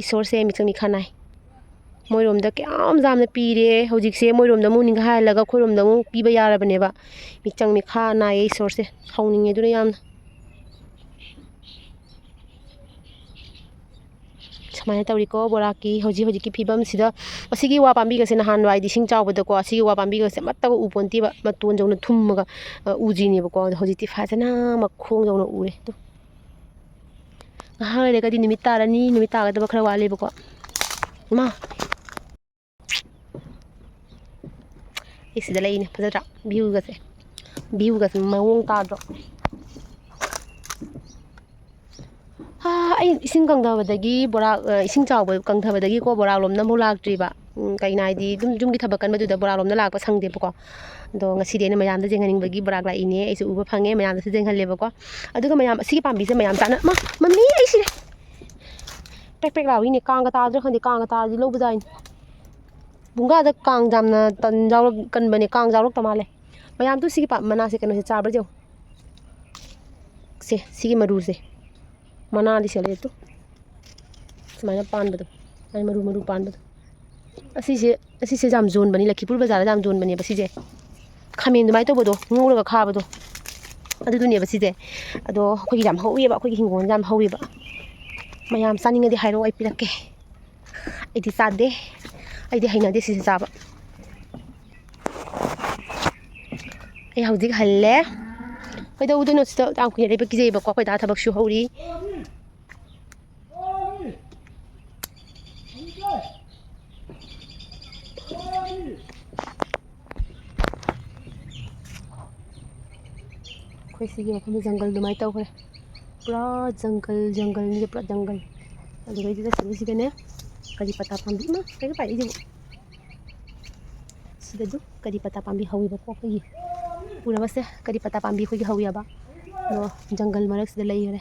ꯏꯁꯣꯔꯁꯦ ꯃꯤꯆꯪ ꯃꯤꯈꯥ ꯅꯥꯏ꯫ ꯃꯣꯏꯔꯣꯝꯗ ꯀꯌꯥꯝ ꯌꯥꯝꯅ ꯄꯤꯔꯦ, ꯍꯧꯖꯤꯛꯁꯦ ꯃꯣꯏꯔꯣꯝꯗ ꯑꯃꯨꯛ ꯅꯤꯡꯈꯥꯏꯍꯜꯂꯒ ꯑꯩꯈꯣꯏꯔꯣꯝꯗ ꯑꯃꯨꯛ ꯄꯤꯕ ꯌꯥꯔꯕꯅꯦꯕ꯫ ꯃꯤꯆꯪ ꯃꯤꯈꯥ ꯅꯥꯏꯌꯦ ꯏꯁꯣꯔꯁꯦ, ꯁꯥꯎꯅꯤꯡꯉꯦ ꯑꯗꯨꯅ ꯌꯥꯝꯅ꯫ ꯁꯨꯃꯥꯏꯅ ꯇꯧꯔꯤꯀꯣ ꯕꯣꯔꯥꯛꯀꯤ ꯍꯧꯖꯤꯛ ꯍꯧꯖꯤꯛꯀꯤ ꯐꯤꯕꯝꯁꯤꯗ꯫ ꯑꯁꯤꯒꯤ ꯋꯥ ꯄꯥꯝꯕꯤꯒꯁꯦ ꯅꯍꯥꯟꯋꯥꯏꯗꯤ ꯏꯁꯤꯡ ꯆꯥꯎꯕꯗꯀꯣ, ꯑꯁꯤꯒꯤ ꯋꯥ ꯄꯥꯝꯕꯤꯒꯁꯦ ꯑꯃꯠꯇꯒ ꯎ ꯄꯣꯟꯇꯦꯕ, ꯃꯇꯣꯟ ꯌꯧꯅ ꯊꯨꯝꯃꯒ, ꯑ, ꯎꯖꯤꯅꯦꯕꯀꯣ꯫ ꯑꯗꯣ ꯍꯧꯖꯤꯛꯇꯤ ꯐꯖꯅ ꯃꯈꯣꯡ ꯌꯧꯅ ꯎꯔꯦ꯫ ꯑꯗꯣ ꯉꯥꯏꯍꯥꯛ ꯂꯩꯔꯒꯗꯤ ꯅꯨꯃꯤꯠ ꯇꯥꯔꯅꯤ, ꯅꯨꯃꯤꯠ ꯇꯥꯒꯗꯕ ꯈꯔ ꯋꯥꯠꯂꯤꯕꯀꯣ꯫ ꯏꯃꯥ! ꯑꯩ ꯁꯤꯗ ꯂꯩꯅꯦ, ꯐꯖꯗ꯭ꯔꯥ? ꯚ꯭ꯌꯨꯒꯁꯦ, ꯚ꯭ꯌꯨꯒꯁꯦ ꯃꯑꯣꯡ ꯇꯥꯗ꯭ꯔꯣ? ꯑꯥ, ꯑꯩ ꯏꯁꯤꯡ ꯀꯪꯊꯕꯗꯒꯤ ꯕꯣꯔꯥꯛ, ꯑ, ꯏꯁꯤꯡ ꯆꯥꯎꯕ ꯀꯪꯊꯕꯗꯒꯤꯀꯣ ꯕꯣꯔꯥꯛꯂꯣꯝꯗ ꯑꯃꯨꯛ ꯂꯥꯛꯇ꯭ꯔꯤꯕ꯫ ꯎꯝ, ꯀꯩꯅꯣ ꯍꯥꯏꯗꯤ ꯑꯗꯨꯝ ꯌꯨꯝꯒꯤ ꯊꯕꯛ ꯀꯟꯕꯗꯨꯗ ꯕꯣꯔꯥꯛꯂꯣꯝꯗ ꯂꯥꯛꯄ ꯁꯪꯗꯦꯕꯀꯣ꯫ ꯑꯗꯣ ꯉꯁꯤꯗꯤ ꯑꯩꯅ ꯃꯌꯥꯝꯗ ꯌꯦꯡꯍꯟꯅꯤꯡꯕꯒꯤ ꯕꯣꯔꯥꯛ ꯂꯥꯛꯏꯅꯦ꯫ ꯑꯩꯁꯨ ꯎꯕ ꯐꯪꯉꯦ, ꯃꯌꯥꯝꯗꯁꯨ ꯌꯦꯡꯍꯜꯂꯦꯕꯀꯣ꯫ ꯑꯗꯨꯒ ꯃꯌꯥꯝ, ꯑꯁꯤꯒꯤ ꯄꯥꯝꯕꯤꯁꯦ ꯃꯌꯥꯝ ꯆꯥꯅ-, ꯃꯥ, ꯃꯃꯤ, ꯑꯩ ꯁꯤꯔꯦ꯫ ꯄ꯭ꯔꯦꯛ ꯄ꯭ꯔꯦꯛ ꯂꯥꯎꯏꯅꯦ꯫ ꯀꯥꯡꯒ ꯇꯥꯗ꯭ꯔꯥ ꯈꯪꯗꯦ, ꯀꯥꯡꯒ ꯇꯥꯔꯗꯤ ꯂꯧꯕꯖꯥꯠꯅꯤ꯫ ꯕꯨꯡꯒꯥꯗ ꯀꯥꯡ ꯌꯥꯝꯅ ꯇꯟ ꯌꯥꯎꯔꯛ-, ꯀꯟꯕꯅꯦ, ꯀꯥꯡ ꯌꯥꯎꯔꯛꯇ ꯃꯥꯜꯂꯦ꯫ ꯃꯌꯥꯝꯗꯨ ꯁꯤꯒꯤ ꯄꯥ-, ꯃꯅꯥꯁꯦ ꯀꯩꯅꯣꯁꯦ ꯆꯥꯕ꯭ꯔꯥ ꯌꯦꯡꯉꯨ꯫ ꯁꯦ, ꯁꯤꯒꯤ ꯃꯔꯨꯁꯦ꯫ ꯃꯅꯥꯗꯤ ꯁꯦ ꯂꯩ ꯇꯨ꯫ ꯁꯨꯃꯥꯏꯅ ꯄꯥꯟꯕꯗꯣ꯫ ꯃꯥꯏ ꯃꯔꯨ ꯃꯔꯨ ꯄꯥꯟꯕꯗꯣ꯫ ꯑꯁꯤꯁꯦ, ꯑꯁꯤꯁꯦ ꯌꯥꯝ ꯌꯣꯟꯕꯅꯤ, ꯂꯛꯈꯤꯄꯨꯔ ꯕꯖꯥꯔꯗ ꯌꯥꯝ ꯌꯣꯟꯕꯅꯦꯕ ꯁꯤꯁꯦ꯫ ꯈꯥꯃꯦꯟ ꯑꯗꯨꯃꯥꯏꯅ ꯇꯧꯕꯗꯣ, ꯉꯧꯔꯒ ꯈꯥꯕꯗꯣ꯫ ꯑꯗꯨꯗꯨꯅꯦꯕ ꯁꯤꯁꯦ꯫ ꯑꯗꯣ ꯑꯩꯈꯣꯏꯒꯤ ꯌꯥꯝ ꯍꯧꯋꯦꯕ, ꯑꯩꯈꯣꯏꯒꯤ ꯍꯤꯡꯒꯣꯜꯗ ꯌꯥꯝ ꯍꯧꯋꯦꯕ꯫ ꯃꯌꯥꯝ ꯆꯥꯅꯤꯡꯉꯗꯤ ꯍꯥꯏꯔꯛꯑꯣ, ꯑꯩ ꯄꯤꯔꯛꯀꯦ꯫ ꯑꯩꯗꯤ ꯆꯥꯗꯦ꯫ ꯑꯩꯗꯤ ꯍꯩꯅꯗꯦ ꯁꯤꯁꯦ ꯆꯥꯕ꯫ ꯑꯩ ꯍꯧꯖꯤꯛ ꯍꯜꯂꯦ꯫ ꯀꯩꯗꯧꯗꯣꯏꯅꯣ ꯁꯤꯗ ꯌꯥꯝ ꯀꯨꯏꯅ ꯂꯩꯕ ꯀꯤꯖꯩꯕꯀꯣ꯫ ꯑꯩꯈꯣꯏ ꯗꯥ ꯊꯕꯛ ꯁꯨꯍꯧꯔꯤ꯫ ꯑꯩꯈꯣꯏ ꯁꯤꯒꯤ ꯃꯐꯝꯗ ꯖꯪꯒꯜ ꯑꯗꯨꯃꯥꯏꯅ ꯇꯧꯈ꯭ꯔꯦ꯫ ꯄꯨꯔꯥ ꯖꯪꯒꯜ, ꯖꯪꯒꯜꯅꯤ, ꯄꯨꯔꯥ ꯖꯪꯒꯜ꯫ ꯑꯗꯨꯗꯩꯗꯨꯗ ꯁꯤꯗꯩꯁꯤꯗꯅꯦ ꯀꯔꯤ ꯄꯇꯥ ꯄꯥꯝꯕꯤ, ꯏꯃꯥ, ꯀꯩꯅꯣ ꯄꯥꯏꯔꯛꯏꯁꯤꯕꯨ? ꯁꯤꯗꯁꯨ ꯀꯔꯤ ꯄꯇꯥ ꯄꯥꯝꯕꯤ ꯍꯧꯋꯦꯕꯀꯣ ꯑꯩꯈꯣꯏꯒꯤ꯫ ꯎꯔꯕꯁꯦ? ꯀꯔꯤ ꯄꯇꯥ ꯄꯥꯝꯕꯤ ꯑꯩꯈꯣꯏꯒꯤ ꯍꯧꯋꯦꯕ꯫ ꯑꯗꯣ ꯖꯪꯒꯜ ꯃꯔꯛꯁꯤꯗ ꯂꯩꯈꯔꯦ꯫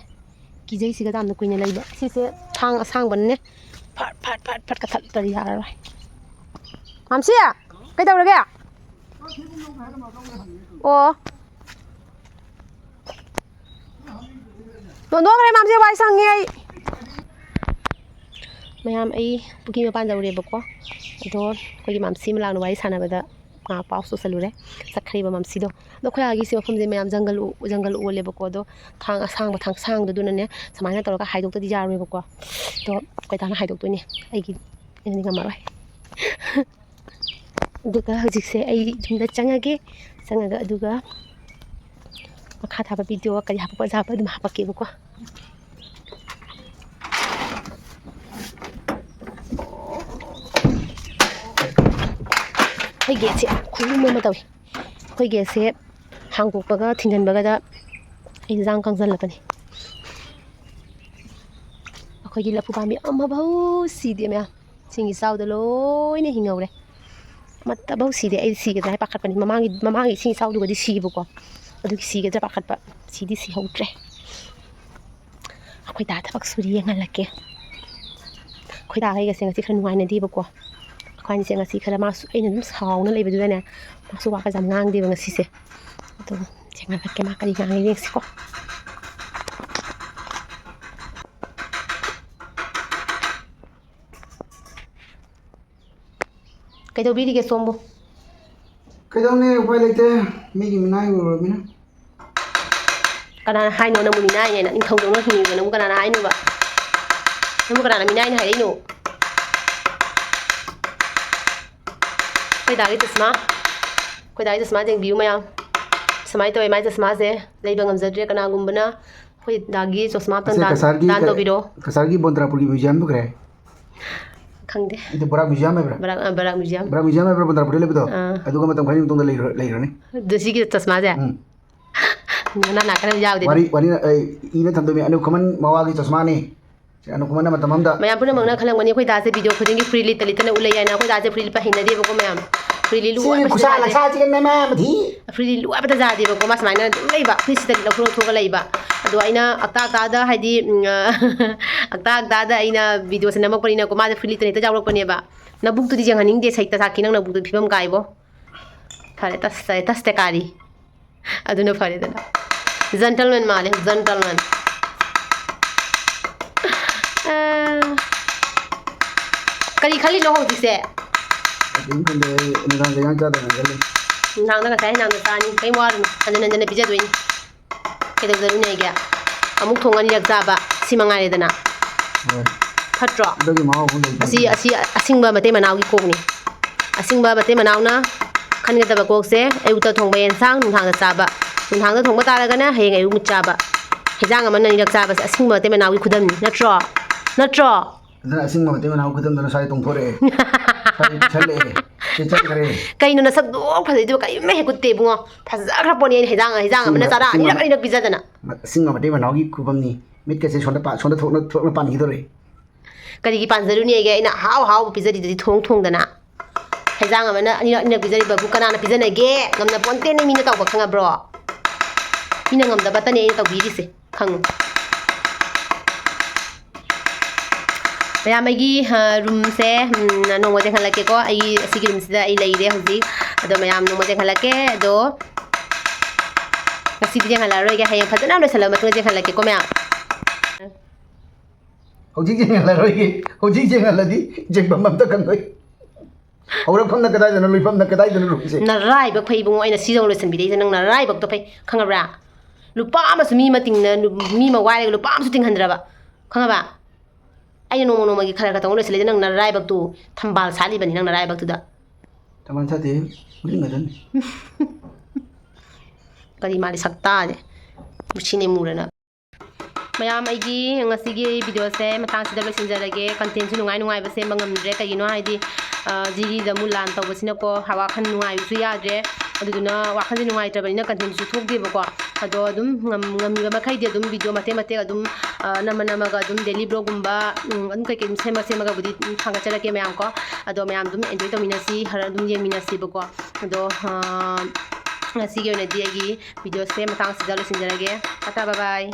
ꯀꯤꯖꯩ ꯁꯤꯒ ꯌꯥꯝꯅ ꯀꯨꯏꯅ ꯂꯩꯕ꯫ ꯁꯤꯁꯦ ꯊꯥꯡ ꯑꯁꯥꯡꯕꯅꯅꯦ ꯐꯠ ꯐꯠ ꯐꯠ ꯐꯠ ꯀꯛꯊꯠꯇ꯭ꯔꯗꯤ ꯌꯥꯔꯔꯣꯏ꯫ ꯃꯥꯝꯁꯤ! ꯀꯩꯗꯧꯔꯒꯦ? ꯑꯣ꯫ ꯇꯣꯟꯗꯣꯟꯈ꯭ꯔꯦ ꯃꯥꯝꯁꯤ, ꯋꯥꯏ ꯁꯪꯉꯦ ꯑꯩ꯫ ꯃꯌꯥꯝ, ꯑꯩ ꯄꯨꯈ꯭ꯔꯤ ꯃꯄꯥꯟ ꯌꯧꯔꯦꯕꯀꯣ꯫ ꯑꯗꯣ ꯑꯩꯈꯣꯏꯒꯤ ꯃꯥꯝꯁꯤ ꯃꯂꯥꯡꯅ ꯋꯥꯔꯤ ꯁꯥꯟꯅꯕꯗ ꯃꯥ ꯄꯥꯎ ꯆꯣꯠꯁꯜꯂꯨꯔꯦ꯫ ꯆꯠꯈ꯭ꯔꯤꯕ ꯃꯥꯝꯁꯤꯗꯣ꯫ ꯑꯗꯣ ꯑꯩꯈꯣꯏ ꯑꯥꯒꯤꯁꯤ ꯃꯐꯝꯁꯦ ꯃꯌꯥꯝ ꯖꯪꯒꯜ ꯎ-, ꯖꯪꯒꯜ ꯑꯣꯜꯂꯦꯕꯀꯣ꯫ ꯑꯗꯣ ꯊꯥꯡ ꯑꯁꯥꯡꯕ, ꯊꯥꯡ ꯁꯥꯡꯗꯗꯨꯅꯅꯦ ꯁꯨꯃꯥꯏꯅ ꯇꯧꯔꯒ ꯍꯥꯏꯗꯣꯛꯇꯗꯤ ꯌꯥꯔꯣꯏꯕꯀꯣ꯫ ꯑꯗꯣ ꯑꯩꯈꯣꯏ ꯗꯥꯅ ꯍꯥꯏꯗꯣꯛꯇꯣꯏꯅꯦ꯫ ꯑꯩꯒꯤ, ꯑꯩꯅꯗꯤ ꯉꯝꯃꯔꯣꯏ꯫ ꯑꯗꯨꯒ ꯍꯧꯖꯤꯛꯁꯦ ꯑꯩ ꯌꯨꯝꯗ ꯆꯪꯉꯒꯦ꯫ ꯆꯪꯉꯒ ꯑꯗꯨꯒ ꯃꯈꯥ ꯊꯥꯕ video ꯀꯔꯤ ꯍꯥꯄꯛꯄ ꯌꯥꯕ ꯑꯗꯨꯝ ꯍꯥꯄꯛꯀꯦꯕꯀꯣ꯫ ꯑꯩꯈꯣꯏ gate ꯁꯦ ꯈꯨꯂꯨꯝ ꯑꯃ ꯇꯧꯏ꯫ ꯑꯩꯈꯣꯏ gate ꯁꯦ ꯍꯥꯡꯗꯣꯛꯄꯒ ꯊꯤꯡꯖꯤꯟꯕꯒꯗ ꯑꯩ ꯏꯟꯖꯥꯡ ꯀꯪꯁꯤꯜꯂꯛꯀꯅꯤ꯫ ꯑꯩꯈꯣꯏꯒꯤ ꯂꯐꯨ ꯄꯥꯝꯕꯤ ꯑꯃꯐꯥꯎ ꯁꯤꯗꯦ ꯃꯌꯥꯝ꯫ ꯏꯁꯤꯡ ꯏꯆꯥꯎꯗ ꯂꯣꯏꯅ ꯍꯤꯡꯍꯧꯔꯦ꯫ ꯑꯃꯠꯇꯐꯥꯎ ꯁꯤꯗꯦ꯫ ꯑꯩ ꯁꯤꯒꯗ꯭ꯔꯥ ꯍꯥꯏ ꯄꯥꯈꯠꯄꯅꯤ꯫ ꯃꯃꯥꯡꯒꯤ, ꯃꯃꯥꯡꯒꯤ ꯏꯁꯤꯡ ꯏꯆꯥꯎꯗꯨꯒꯗꯤ ꯁꯤꯕꯀꯣ꯫ ꯑꯗꯨꯒꯤ ꯁꯤꯒꯗ꯭ꯔꯥ ꯄꯥꯈꯠꯄ꯫ ꯁꯤꯗꯤ ꯁꯤꯍꯧꯗ꯭ꯔꯦ꯫ ꯑꯩꯈꯣꯏ ꯗꯥ ꯊꯕꯛ ꯁꯨꯔꯤ ꯌꯦꯡꯍꯜꯂꯛꯀꯦ꯫ ꯑꯩꯈꯣꯏ ꯗꯥꯈꯩꯒꯁꯦ ꯉꯁꯤ ꯈꯔ ꯅꯨꯡꯉꯥꯏꯅꯗꯦꯕꯀꯣ꯫ ꯑꯩꯈꯣꯏꯅꯤꯁꯦ ꯉꯁꯤ ꯈꯔ, ꯃꯥꯁꯨ, ꯑꯩꯅ ꯑꯗꯨꯝ ꯁꯥꯎꯅ ꯂꯩꯕꯗꯨꯗꯅꯦ, ꯃꯥꯁꯨ ꯋꯥꯒꯁꯦ ꯌꯥꯝ ꯉꯥꯡꯗꯦꯕ ꯉꯁꯤꯁꯦ꯫ ꯑꯗꯣ ꯆꯦ ꯉꯥꯏꯈꯠꯀꯦ, ꯃꯥ ꯀꯔꯤ ꯉꯥꯡꯉꯤ ꯌꯦꯡꯁꯤꯀꯣ꯫ ꯀꯩꯗꯧꯕꯤꯔꯤꯒꯦ ꯁꯣꯝꯕꯨ? ꯀꯩꯗꯧꯅꯤ, ꯎꯄꯥꯏ ꯂꯩꯇꯦ, ꯃꯤꯒꯤ ꯃꯤꯅꯥꯏ ꯑꯣꯏꯔꯨꯔꯃꯤꯅ꯫ ꯀꯅꯥꯅ ꯍꯥꯏꯅꯣ ꯅꯪꯕꯨ ꯃꯤꯅꯥꯏꯅꯦꯅ? ꯅꯤꯡꯊꯧꯗꯧꯅ ꯍꯤꯡꯉꯤꯕ ꯅꯪꯕꯨ ꯀꯅꯥꯅ ꯍꯥꯏꯅꯣꯕ? ꯅꯪꯕꯨ ꯀꯅꯥꯅ ꯃꯤꯅꯥꯏꯅꯦ ꯍꯥꯏꯔꯛꯏꯅꯣ? ꯑꯩꯈꯣꯏ ꯗꯥꯒꯤ ꯆꯁꯃꯥ, ꯑꯩꯈꯣꯏ ꯗꯥꯒꯤ ꯆꯁꯃꯥ ꯌꯦꯡꯕꯤꯌꯨ ꯃꯌꯥꯝ꯫ ꯁꯨꯃꯥꯏꯅ ꯇꯧꯋꯦ ꯃꯥꯏ ꯆꯁꯃꯥꯁꯦ, ꯂꯩꯕ ꯉꯝꯖꯗ꯭ꯔꯦ꯫ ꯀꯅꯥꯒꯨꯝꯕꯅ ꯑꯩꯈꯣꯏ ꯗꯥꯒꯤ ꯆꯁꯃꯥ ꯑꯝꯇꯪ ꯑꯁꯤ ꯗꯥꯟ, ꯀꯁꯥꯔꯒꯤ ꯗꯥꯟ ꯀ-, ꯇꯧꯕꯤꯔꯣ꯫ ꯀꯁꯥꯔꯒꯤ ꯕꯣꯟꯗ꯭ꯔꯥꯄꯨꯔꯒꯤ ꯃ꯭ꯌꯨꯖꯤꯌꯝꯗꯨ ꯀꯔꯤ? ꯈꯪꯗꯦ꯫ ꯑꯗꯨ ꯕꯣꯔꯥꯛ ꯃ꯭ꯌꯨꯖꯤꯌꯝ ꯍꯥꯏꯕ꯭ꯔꯥ? ꯕꯣꯔꯥꯛ, ꯑ, ꯕꯣꯔꯥꯛ ꯃ꯭ꯌꯨꯖꯤꯌꯝ꯫ ꯕꯣꯔꯥꯛ ꯃ꯭ꯌꯨꯖꯤꯌꯝ ꯍꯥꯏꯕ꯭ꯔꯥ ꯕꯣꯟꯗ꯭ꯔꯥꯄꯨꯔꯗ ꯂꯩꯕꯗꯣ? ꯑꯥ꯫ ꯑꯗꯨꯒ ꯃꯇꯝ ꯈꯔꯒꯤ ꯃꯇꯨꯡꯗ ꯂꯩꯈ꯭ꯔ-, ꯂꯩꯈ꯭ꯔꯅꯤ꯫ ꯑꯗꯨ ꯁꯤꯒꯤ ꯆꯁꯃꯥꯁꯦ? ꯎꯝ꯫ ꯅꯅꯥ ꯅꯥ ꯈꯔ ꯌꯥꯎꯗꯦ꯫ ꯋꯥꯔꯤ, ꯋꯥꯔꯤ, ꯑꯩ ꯏꯅ ꯊꯝꯗꯣꯏꯅꯤ꯫ ꯑꯅꯨꯞ ꯈꯨꯃꯟ ꯃꯋꯥꯒꯤ ꯆꯁꯃꯥꯅꯤ꯫ ꯁꯤ ꯑꯅꯨꯞ ꯈꯨꯃꯟꯅ ꯃꯇꯝ ꯑꯃꯗ ꯃꯌꯥꯝ ꯄꯨꯝꯅꯃꯛꯅ ꯈꯜꯂꯝꯒꯅꯤ, ꯑꯩꯈꯣꯏ ꯗꯥꯁꯦ ꯚꯤꯗꯤꯑꯣ ꯈꯨꯗꯤꯡꯒꯤ ꯐꯨꯔꯤꯠ ꯂꯤꯠꯇ ꯂꯤꯠꯇꯅ ꯎꯠꯂꯦ ꯍꯥꯏꯅ꯫ ꯑꯩꯈꯣꯏ ꯗꯥꯁꯦ ꯐꯨꯔꯤꯠ ꯂꯤꯠꯄ ꯍꯩꯅꯗꯦꯕꯀꯣ ꯃꯌꯥꯝ꯫ ꯐꯨꯔꯤꯠ ꯂꯤꯠꯂꯨ ꯁꯤ ꯍꯥꯏꯕꯁꯤ ꯈꯨꯠꯁꯥ ꯌꯥꯗꯦ꯫ ꯂꯛꯁꯥꯁꯤꯒ ꯅꯃꯥ ꯃꯊꯤ꯫ ꯐꯨꯔꯤꯠ ꯂꯤꯠꯂꯨ ꯍꯥꯏꯕꯗ ꯌꯥꯗꯦꯕꯀꯣ꯫ ꯃꯥ ꯁꯨꯃꯥꯏꯅ ꯑꯗꯨꯝ ꯂꯩꯕ, ꯐꯨꯔꯤꯠꯁꯤꯗ ꯂꯧꯊꯣꯛ ꯂꯧꯊꯣꯛꯑꯒ ꯂꯩꯕ꯫ ꯑꯗꯣ ꯑꯩꯅ ꯑꯛꯇꯥ ꯑꯛꯇꯥꯗ, ꯍꯥꯏꯗꯤ, ꯎꯝ, ꯑꯛꯇꯥ ꯑꯛꯇꯥꯗ ꯑꯩꯅ ꯚꯤꯗꯤꯑꯣꯁꯦ ꯅꯝꯃꯛꯄꯅꯤꯅꯀꯣ, ꯃꯥꯁꯦ ꯐꯨꯔꯤꯠ ꯂꯤꯠꯇ ꯂꯤꯠꯇ ꯌꯥꯎꯔꯛꯄꯅꯦꯕ꯫ ꯅꯕꯨꯛꯇꯨꯗꯤ ꯌꯦꯡꯍꯟꯅꯤꯡꯗꯦ, ꯁꯩꯇ ꯁꯥꯈꯤ, ꯅꯪ ꯅꯕꯨꯛꯇꯨ ꯐꯤꯕꯝ ꯀꯥꯏꯕꯣ꯫ ꯐꯔꯦ, ꯇꯁ ꯇꯁ ꯇꯀꯥꯔꯤ꯫ ꯑꯗꯨꯅ ꯐꯔꯦꯗꯅ꯫ ꯖꯦꯟꯇꯜꯃꯦꯟ ꯃꯥꯜꯂꯦ, ꯖꯦꯟꯇꯜꯃꯦꯟ꯫ ꯑꯥ, ꯀꯔꯤ ꯈꯜꯂꯤꯅꯣ ꯍꯧꯖꯤꯛꯁꯦ? ꯀꯔꯤꯝ ꯈꯟꯗꯦ, ꯑꯩ ꯅꯨꯡꯗꯥꯡ ꯀꯩ ꯏꯟꯖꯥꯡ ꯆꯥꯗꯣꯏꯅꯣ ꯈꯜꯂꯤ꯫ ꯅꯨꯡꯗꯥꯡꯗ ꯉꯁꯥꯏ ꯅꯨꯡꯗꯥꯡꯗ ꯆꯥꯅꯤ, ꯀꯩꯝ ꯋꯥꯔꯨꯅꯨ, ꯍꯟꯖꯟ ꯍꯟꯖꯟꯅ ꯄꯤꯖꯗꯣꯏꯅꯤ꯫ ꯀꯩꯗꯧꯖꯔꯨꯅꯤ ꯑꯩꯒꯤ? ꯑꯃꯨꯛ ꯊꯣꯡ ꯑꯅꯤꯔꯛ ꯆꯥꯕ, ꯁꯤ ꯃꯉꯥꯏꯔꯦꯗꯅ꯫ ꯍꯣꯏ꯫ ꯐꯠꯇ꯭ꯔꯣ? ꯑꯗꯨꯒꯤ ꯃꯍꯥꯎ ꯑꯃꯨꯛ ꯂꯩꯇꯦ꯫ ꯑꯁꯤ, ꯑꯁꯤ ꯑꯁꯤꯡꯕ ꯃꯇꯩ ꯃꯅꯥꯎꯒꯤ ꯀꯣꯛꯅꯤ꯫ ꯑꯁꯤꯡꯕ ꯃꯇꯩ ꯃꯅꯥꯎꯅ ꯈꯟꯒꯗꯕ ꯀꯣꯛꯁꯦ, ꯑꯌꯨꯛꯇ ꯊꯣꯡꯕ ꯌꯦꯟꯁꯥꯡ ꯅꯨꯡꯗꯥꯡꯗ ꯆꯥꯕ, ꯅꯨꯡꯗꯥꯡꯗ ꯊꯣꯡꯕ ꯇꯥꯔꯒꯅ ꯍꯌꯦꯡ ꯑꯌꯨꯛ ꯆꯥꯕ꯫ ꯍꯦꯟꯖꯥꯡ ꯑꯃꯅ ꯑꯅꯤꯔꯛ ꯆꯥꯕꯁꯦ ꯑꯁꯤꯡꯕ ꯃꯇꯩ ꯃꯅꯥꯎꯒꯤ ꯈꯨꯗꯝꯅꯤ꯫ ꯅꯠꯇ꯭ꯔꯣ? ꯅꯠꯇ꯭ꯔꯣ? ꯑꯗꯨꯅ ꯑꯁꯤꯡꯕ ꯃꯇꯩ ꯃꯅꯥꯎ ꯈꯨꯗꯝꯗꯨꯅ ꯁ꯭ꯋꯥꯏ ꯇꯣꯡꯊꯣꯔꯛꯑꯦ꯫ ꯁ꯭ꯋꯥꯏ ꯄꯤꯁꯜꯂꯛꯑꯦ꯫ ꯁꯤ ꯆꯠꯈ꯭ꯔꯦ꯫ ꯀꯩꯅꯣ ꯅꯁꯛ ꯑꯗꯨꯛ ꯐꯖꯩꯗꯨꯕꯨ ꯀꯔꯤꯝ ꯍꯦꯛ ꯎꯠꯇꯦ ꯏꯕꯨꯡꯉꯣ꯫ ꯐꯖꯈ꯭ꯔ ꯄꯣꯠꯅꯤ ꯑꯩꯅ ꯍꯦꯟꯖꯥꯡ, ꯍꯦꯟꯖꯥꯡ ꯑꯃꯅ ꯑꯁꯤꯡꯕ, ꯆꯔꯥ ꯑꯁꯤꯡꯕ, ꯑꯅꯤꯔꯛ ꯑꯅꯤꯔꯛ ꯄꯤꯖꯗꯅ꯫ ꯑꯁꯤꯡꯕ ꯃꯇꯩ ꯃꯅꯥꯎꯒꯤ ꯈꯨꯕꯝꯅꯤ꯫ ꯃꯤꯠꯀꯁꯦ ꯁꯣꯝꯗ ꯄꯥ-, ꯁꯣꯝꯗ ꯊꯣꯛꯅ, ꯊꯣꯛꯅ ꯄꯥꯟꯈꯤꯗꯣꯔꯦ꯫ ꯀꯔꯤꯒꯤ ꯄꯥꯟꯖꯔꯨꯅꯦꯒꯦ? ꯑꯩꯅ ꯑꯍꯥꯎ ꯑꯍꯥꯎꯕ ꯄꯤꯖꯔꯤꯗꯨꯗꯤ ꯊꯣꯡ ꯊꯣꯡꯗꯅ꯫ ꯍꯦꯟꯖꯥꯡ ꯑꯃꯅ ꯑꯅꯤꯔꯛ ꯑꯅꯤꯔꯛ ꯄꯤꯖꯔꯤꯕꯕꯨ ꯀꯅꯥꯅ ꯄꯤꯖꯅꯒꯦ? ꯉꯝꯅ ꯄꯣꯟꯇꯦꯅꯦ ꯃꯤꯅ ꯇꯧꯕ, ꯈꯪꯉꯕ꯭ꯔꯣ? ꯃꯤꯅ ꯉꯝꯗꯕꯇꯅꯦ ꯑꯩꯅ ꯇꯧꯕꯤꯔꯤꯁꯦ, ꯈꯪꯉꯨ꯫ ꯃꯌꯥꯝ, ꯑꯩꯒꯤ, ꯑ, roomꯁꯦ, ꯎꯝ, ꯅꯣꯡꯃ ꯌꯦꯡꯍꯜꯂꯛꯀꯦꯀꯣ꯫ ꯑꯩꯒꯤ, ꯑꯁꯤꯒꯤ roomꯁꯤꯗ ꯑꯩ ꯂꯩꯔꯦ ꯍꯧꯖꯤꯛ꯫ ꯑꯗꯣ ꯃꯌꯥꯝ ꯅꯣꯡꯃ ꯌꯦꯡꯍꯜꯂꯛꯀꯦ꯫ ꯑꯗꯣ ꯉꯁꯤꯗꯤ ꯌꯦꯡꯍꯜꯂꯛꯑꯔꯣꯏꯒꯦ꯫ ꯍꯌꯦꯡ ꯐꯖꯅ ꯂꯣꯏꯁꯤꯜꯂꯕ ꯃꯇꯨꯡꯗ ꯌꯦꯡꯍꯜꯂꯛꯀꯦꯀꯣ ꯃꯌꯥꯝ꯫ ꯍꯧꯖꯤꯛ ꯌꯦꯡꯍꯜꯂꯔꯣꯏꯒꯦ꯫ ꯍꯧꯖꯤꯛ ꯌꯦꯡꯍꯜꯂꯗꯤ ꯌꯦꯡꯐꯝ ꯑꯝꯇ ꯈꯪꯉꯣꯏ꯫ ꯍꯧꯔꯛꯐꯝꯅ ꯀꯗꯥꯏꯗꯅꯣ, ꯂꯣꯏꯐꯝꯅ ꯀꯗꯥꯏꯗꯅꯣ roomꯁꯦ? ꯅꯔꯥꯏꯕꯛ ꯐꯩ ꯏꯕꯨꯡꯉꯣ, ꯑꯩꯅ ꯁꯤꯗꯧ ꯂꯣꯏꯁꯤꯟꯕꯤꯔꯛꯏꯁꯦ꯫ ꯅꯪ ꯅꯔꯥꯏꯕꯛꯇꯣ ꯐꯩ, ꯈꯪꯉꯕ꯭ꯔꯥ? ꯂꯨꯄꯥ ꯑꯃꯁꯨ ꯃꯤ ꯑꯃ ꯇꯤꯡꯅ-, ꯃꯤ ꯑꯃ ꯋꯥꯏꯔꯒ ꯂꯨꯄꯥ ꯑꯃꯁꯨ ꯇꯤꯡꯍꯟꯗ꯭ꯔꯕ, ꯈꯪꯉꯕ? ꯑꯩꯅ ꯅꯣꯡꯃ ꯅꯣꯡꯃꯒꯤ ꯈꯔ ꯈꯔ ꯇꯧꯅ ꯂꯣꯏꯁꯤꯜꯂꯛꯏꯁꯦ, ꯅꯪ ꯅꯔꯥꯏꯕꯛꯇꯨ ꯊꯝꯕꯥꯜ ꯁꯥꯠꯂꯤꯕꯅꯤ, ꯅꯪ ꯅꯔꯥꯏꯕꯛꯇꯨꯗ꯫ ꯊꯝꯕꯥꯜ ꯁꯥꯠꯇꯦ, ꯎꯔꯤꯡ ꯉꯥꯛꯇꯅꯤ꯫ ꯀꯔꯤ ꯃꯥꯜꯂꯤ ꯁꯛꯇꯥꯁꯦ, ꯃꯨꯁꯤꯅꯦ ꯃꯨꯔꯅ꯫ ꯃꯌꯥꯝ, ꯑꯩꯒꯤ ꯉꯁꯤꯒꯤ videoꯁꯦ ꯃꯇꯥꯡꯁꯤꯗ ꯂꯣꯏꯁꯤꯟꯖꯔꯒꯦ꯫ Contentꯁꯨ ꯅꯨꯡꯉꯥꯏ ꯅꯨꯡꯉꯥꯏꯕ ꯁꯦꯝꯕ ꯉꯝꯗ꯭ꯔꯦ, ꯀꯩꯒꯤꯅꯣ ꯍꯥꯏꯗꯤ, ꯑ, ꯖꯤꯔꯤꯗ ꯑꯃꯨꯛ ꯂꯥꯟ ꯇꯧꯕꯁꯤꯅꯀꯣ, ꯋꯥꯈꯜ ꯅꯨꯡꯉꯥꯏꯕꯁꯨ ꯌꯥꯗ꯭ꯔꯦ꯫ ꯑꯗꯨꯗꯨꯅ ꯋꯥꯈꯜꯁꯦ ꯅꯨꯡꯉꯥꯏꯇ꯭ꯔꯕꯅꯤꯅ contentꯁꯨ ꯊꯣꯛꯇꯦꯕꯀꯣ꯫ ꯑꯗꯣ ꯑꯗꯨꯝ ꯉꯝ-, ꯉꯝꯃꯤꯕ ꯃꯈꯩꯗꯤ ꯑꯗꯨꯝ video ꯃꯇꯦꯛ ꯃꯇꯦꯛ ꯑꯗꯨꯝ, ꯑ, ꯅꯝꯃ ꯅꯝꯃꯒ ꯑꯗꯨꯝ daily vlogꯒꯨꯝꯕ, ꯎꯝ, ꯑꯗꯨꯝ ꯀꯩꯀꯩ ꯑꯗꯨꯝ ꯁꯦꯝꯃ ꯁꯦꯝꯃꯒꯕꯨꯗꯤ ꯑꯗꯨꯝ ꯊꯥꯒꯠꯆꯔꯛꯀꯦ ꯃꯌꯥꯝ ꯀꯣ꯫ ꯑꯗꯣ ꯃꯌꯥꯝ ꯑꯗꯨꯝ enjoy ꯇꯧꯃꯤꯟꯅꯁꯤ, ꯈꯔ ꯑꯗꯨꯝ ꯌꯦꯡꯃꯤꯟꯅꯁꯤꯕꯀꯣ꯫ ꯑꯗꯣ, ꯑ, ꯉꯁꯤꯒꯤ ꯑꯣꯏꯅꯗꯤ ꯑꯩꯒꯤ videoꯁꯦ ꯃꯇꯥꯡꯁꯤꯗ ꯂꯣꯏꯁꯤꯟꯖꯔꯒꯦ꯫ Tata, bye bye꯫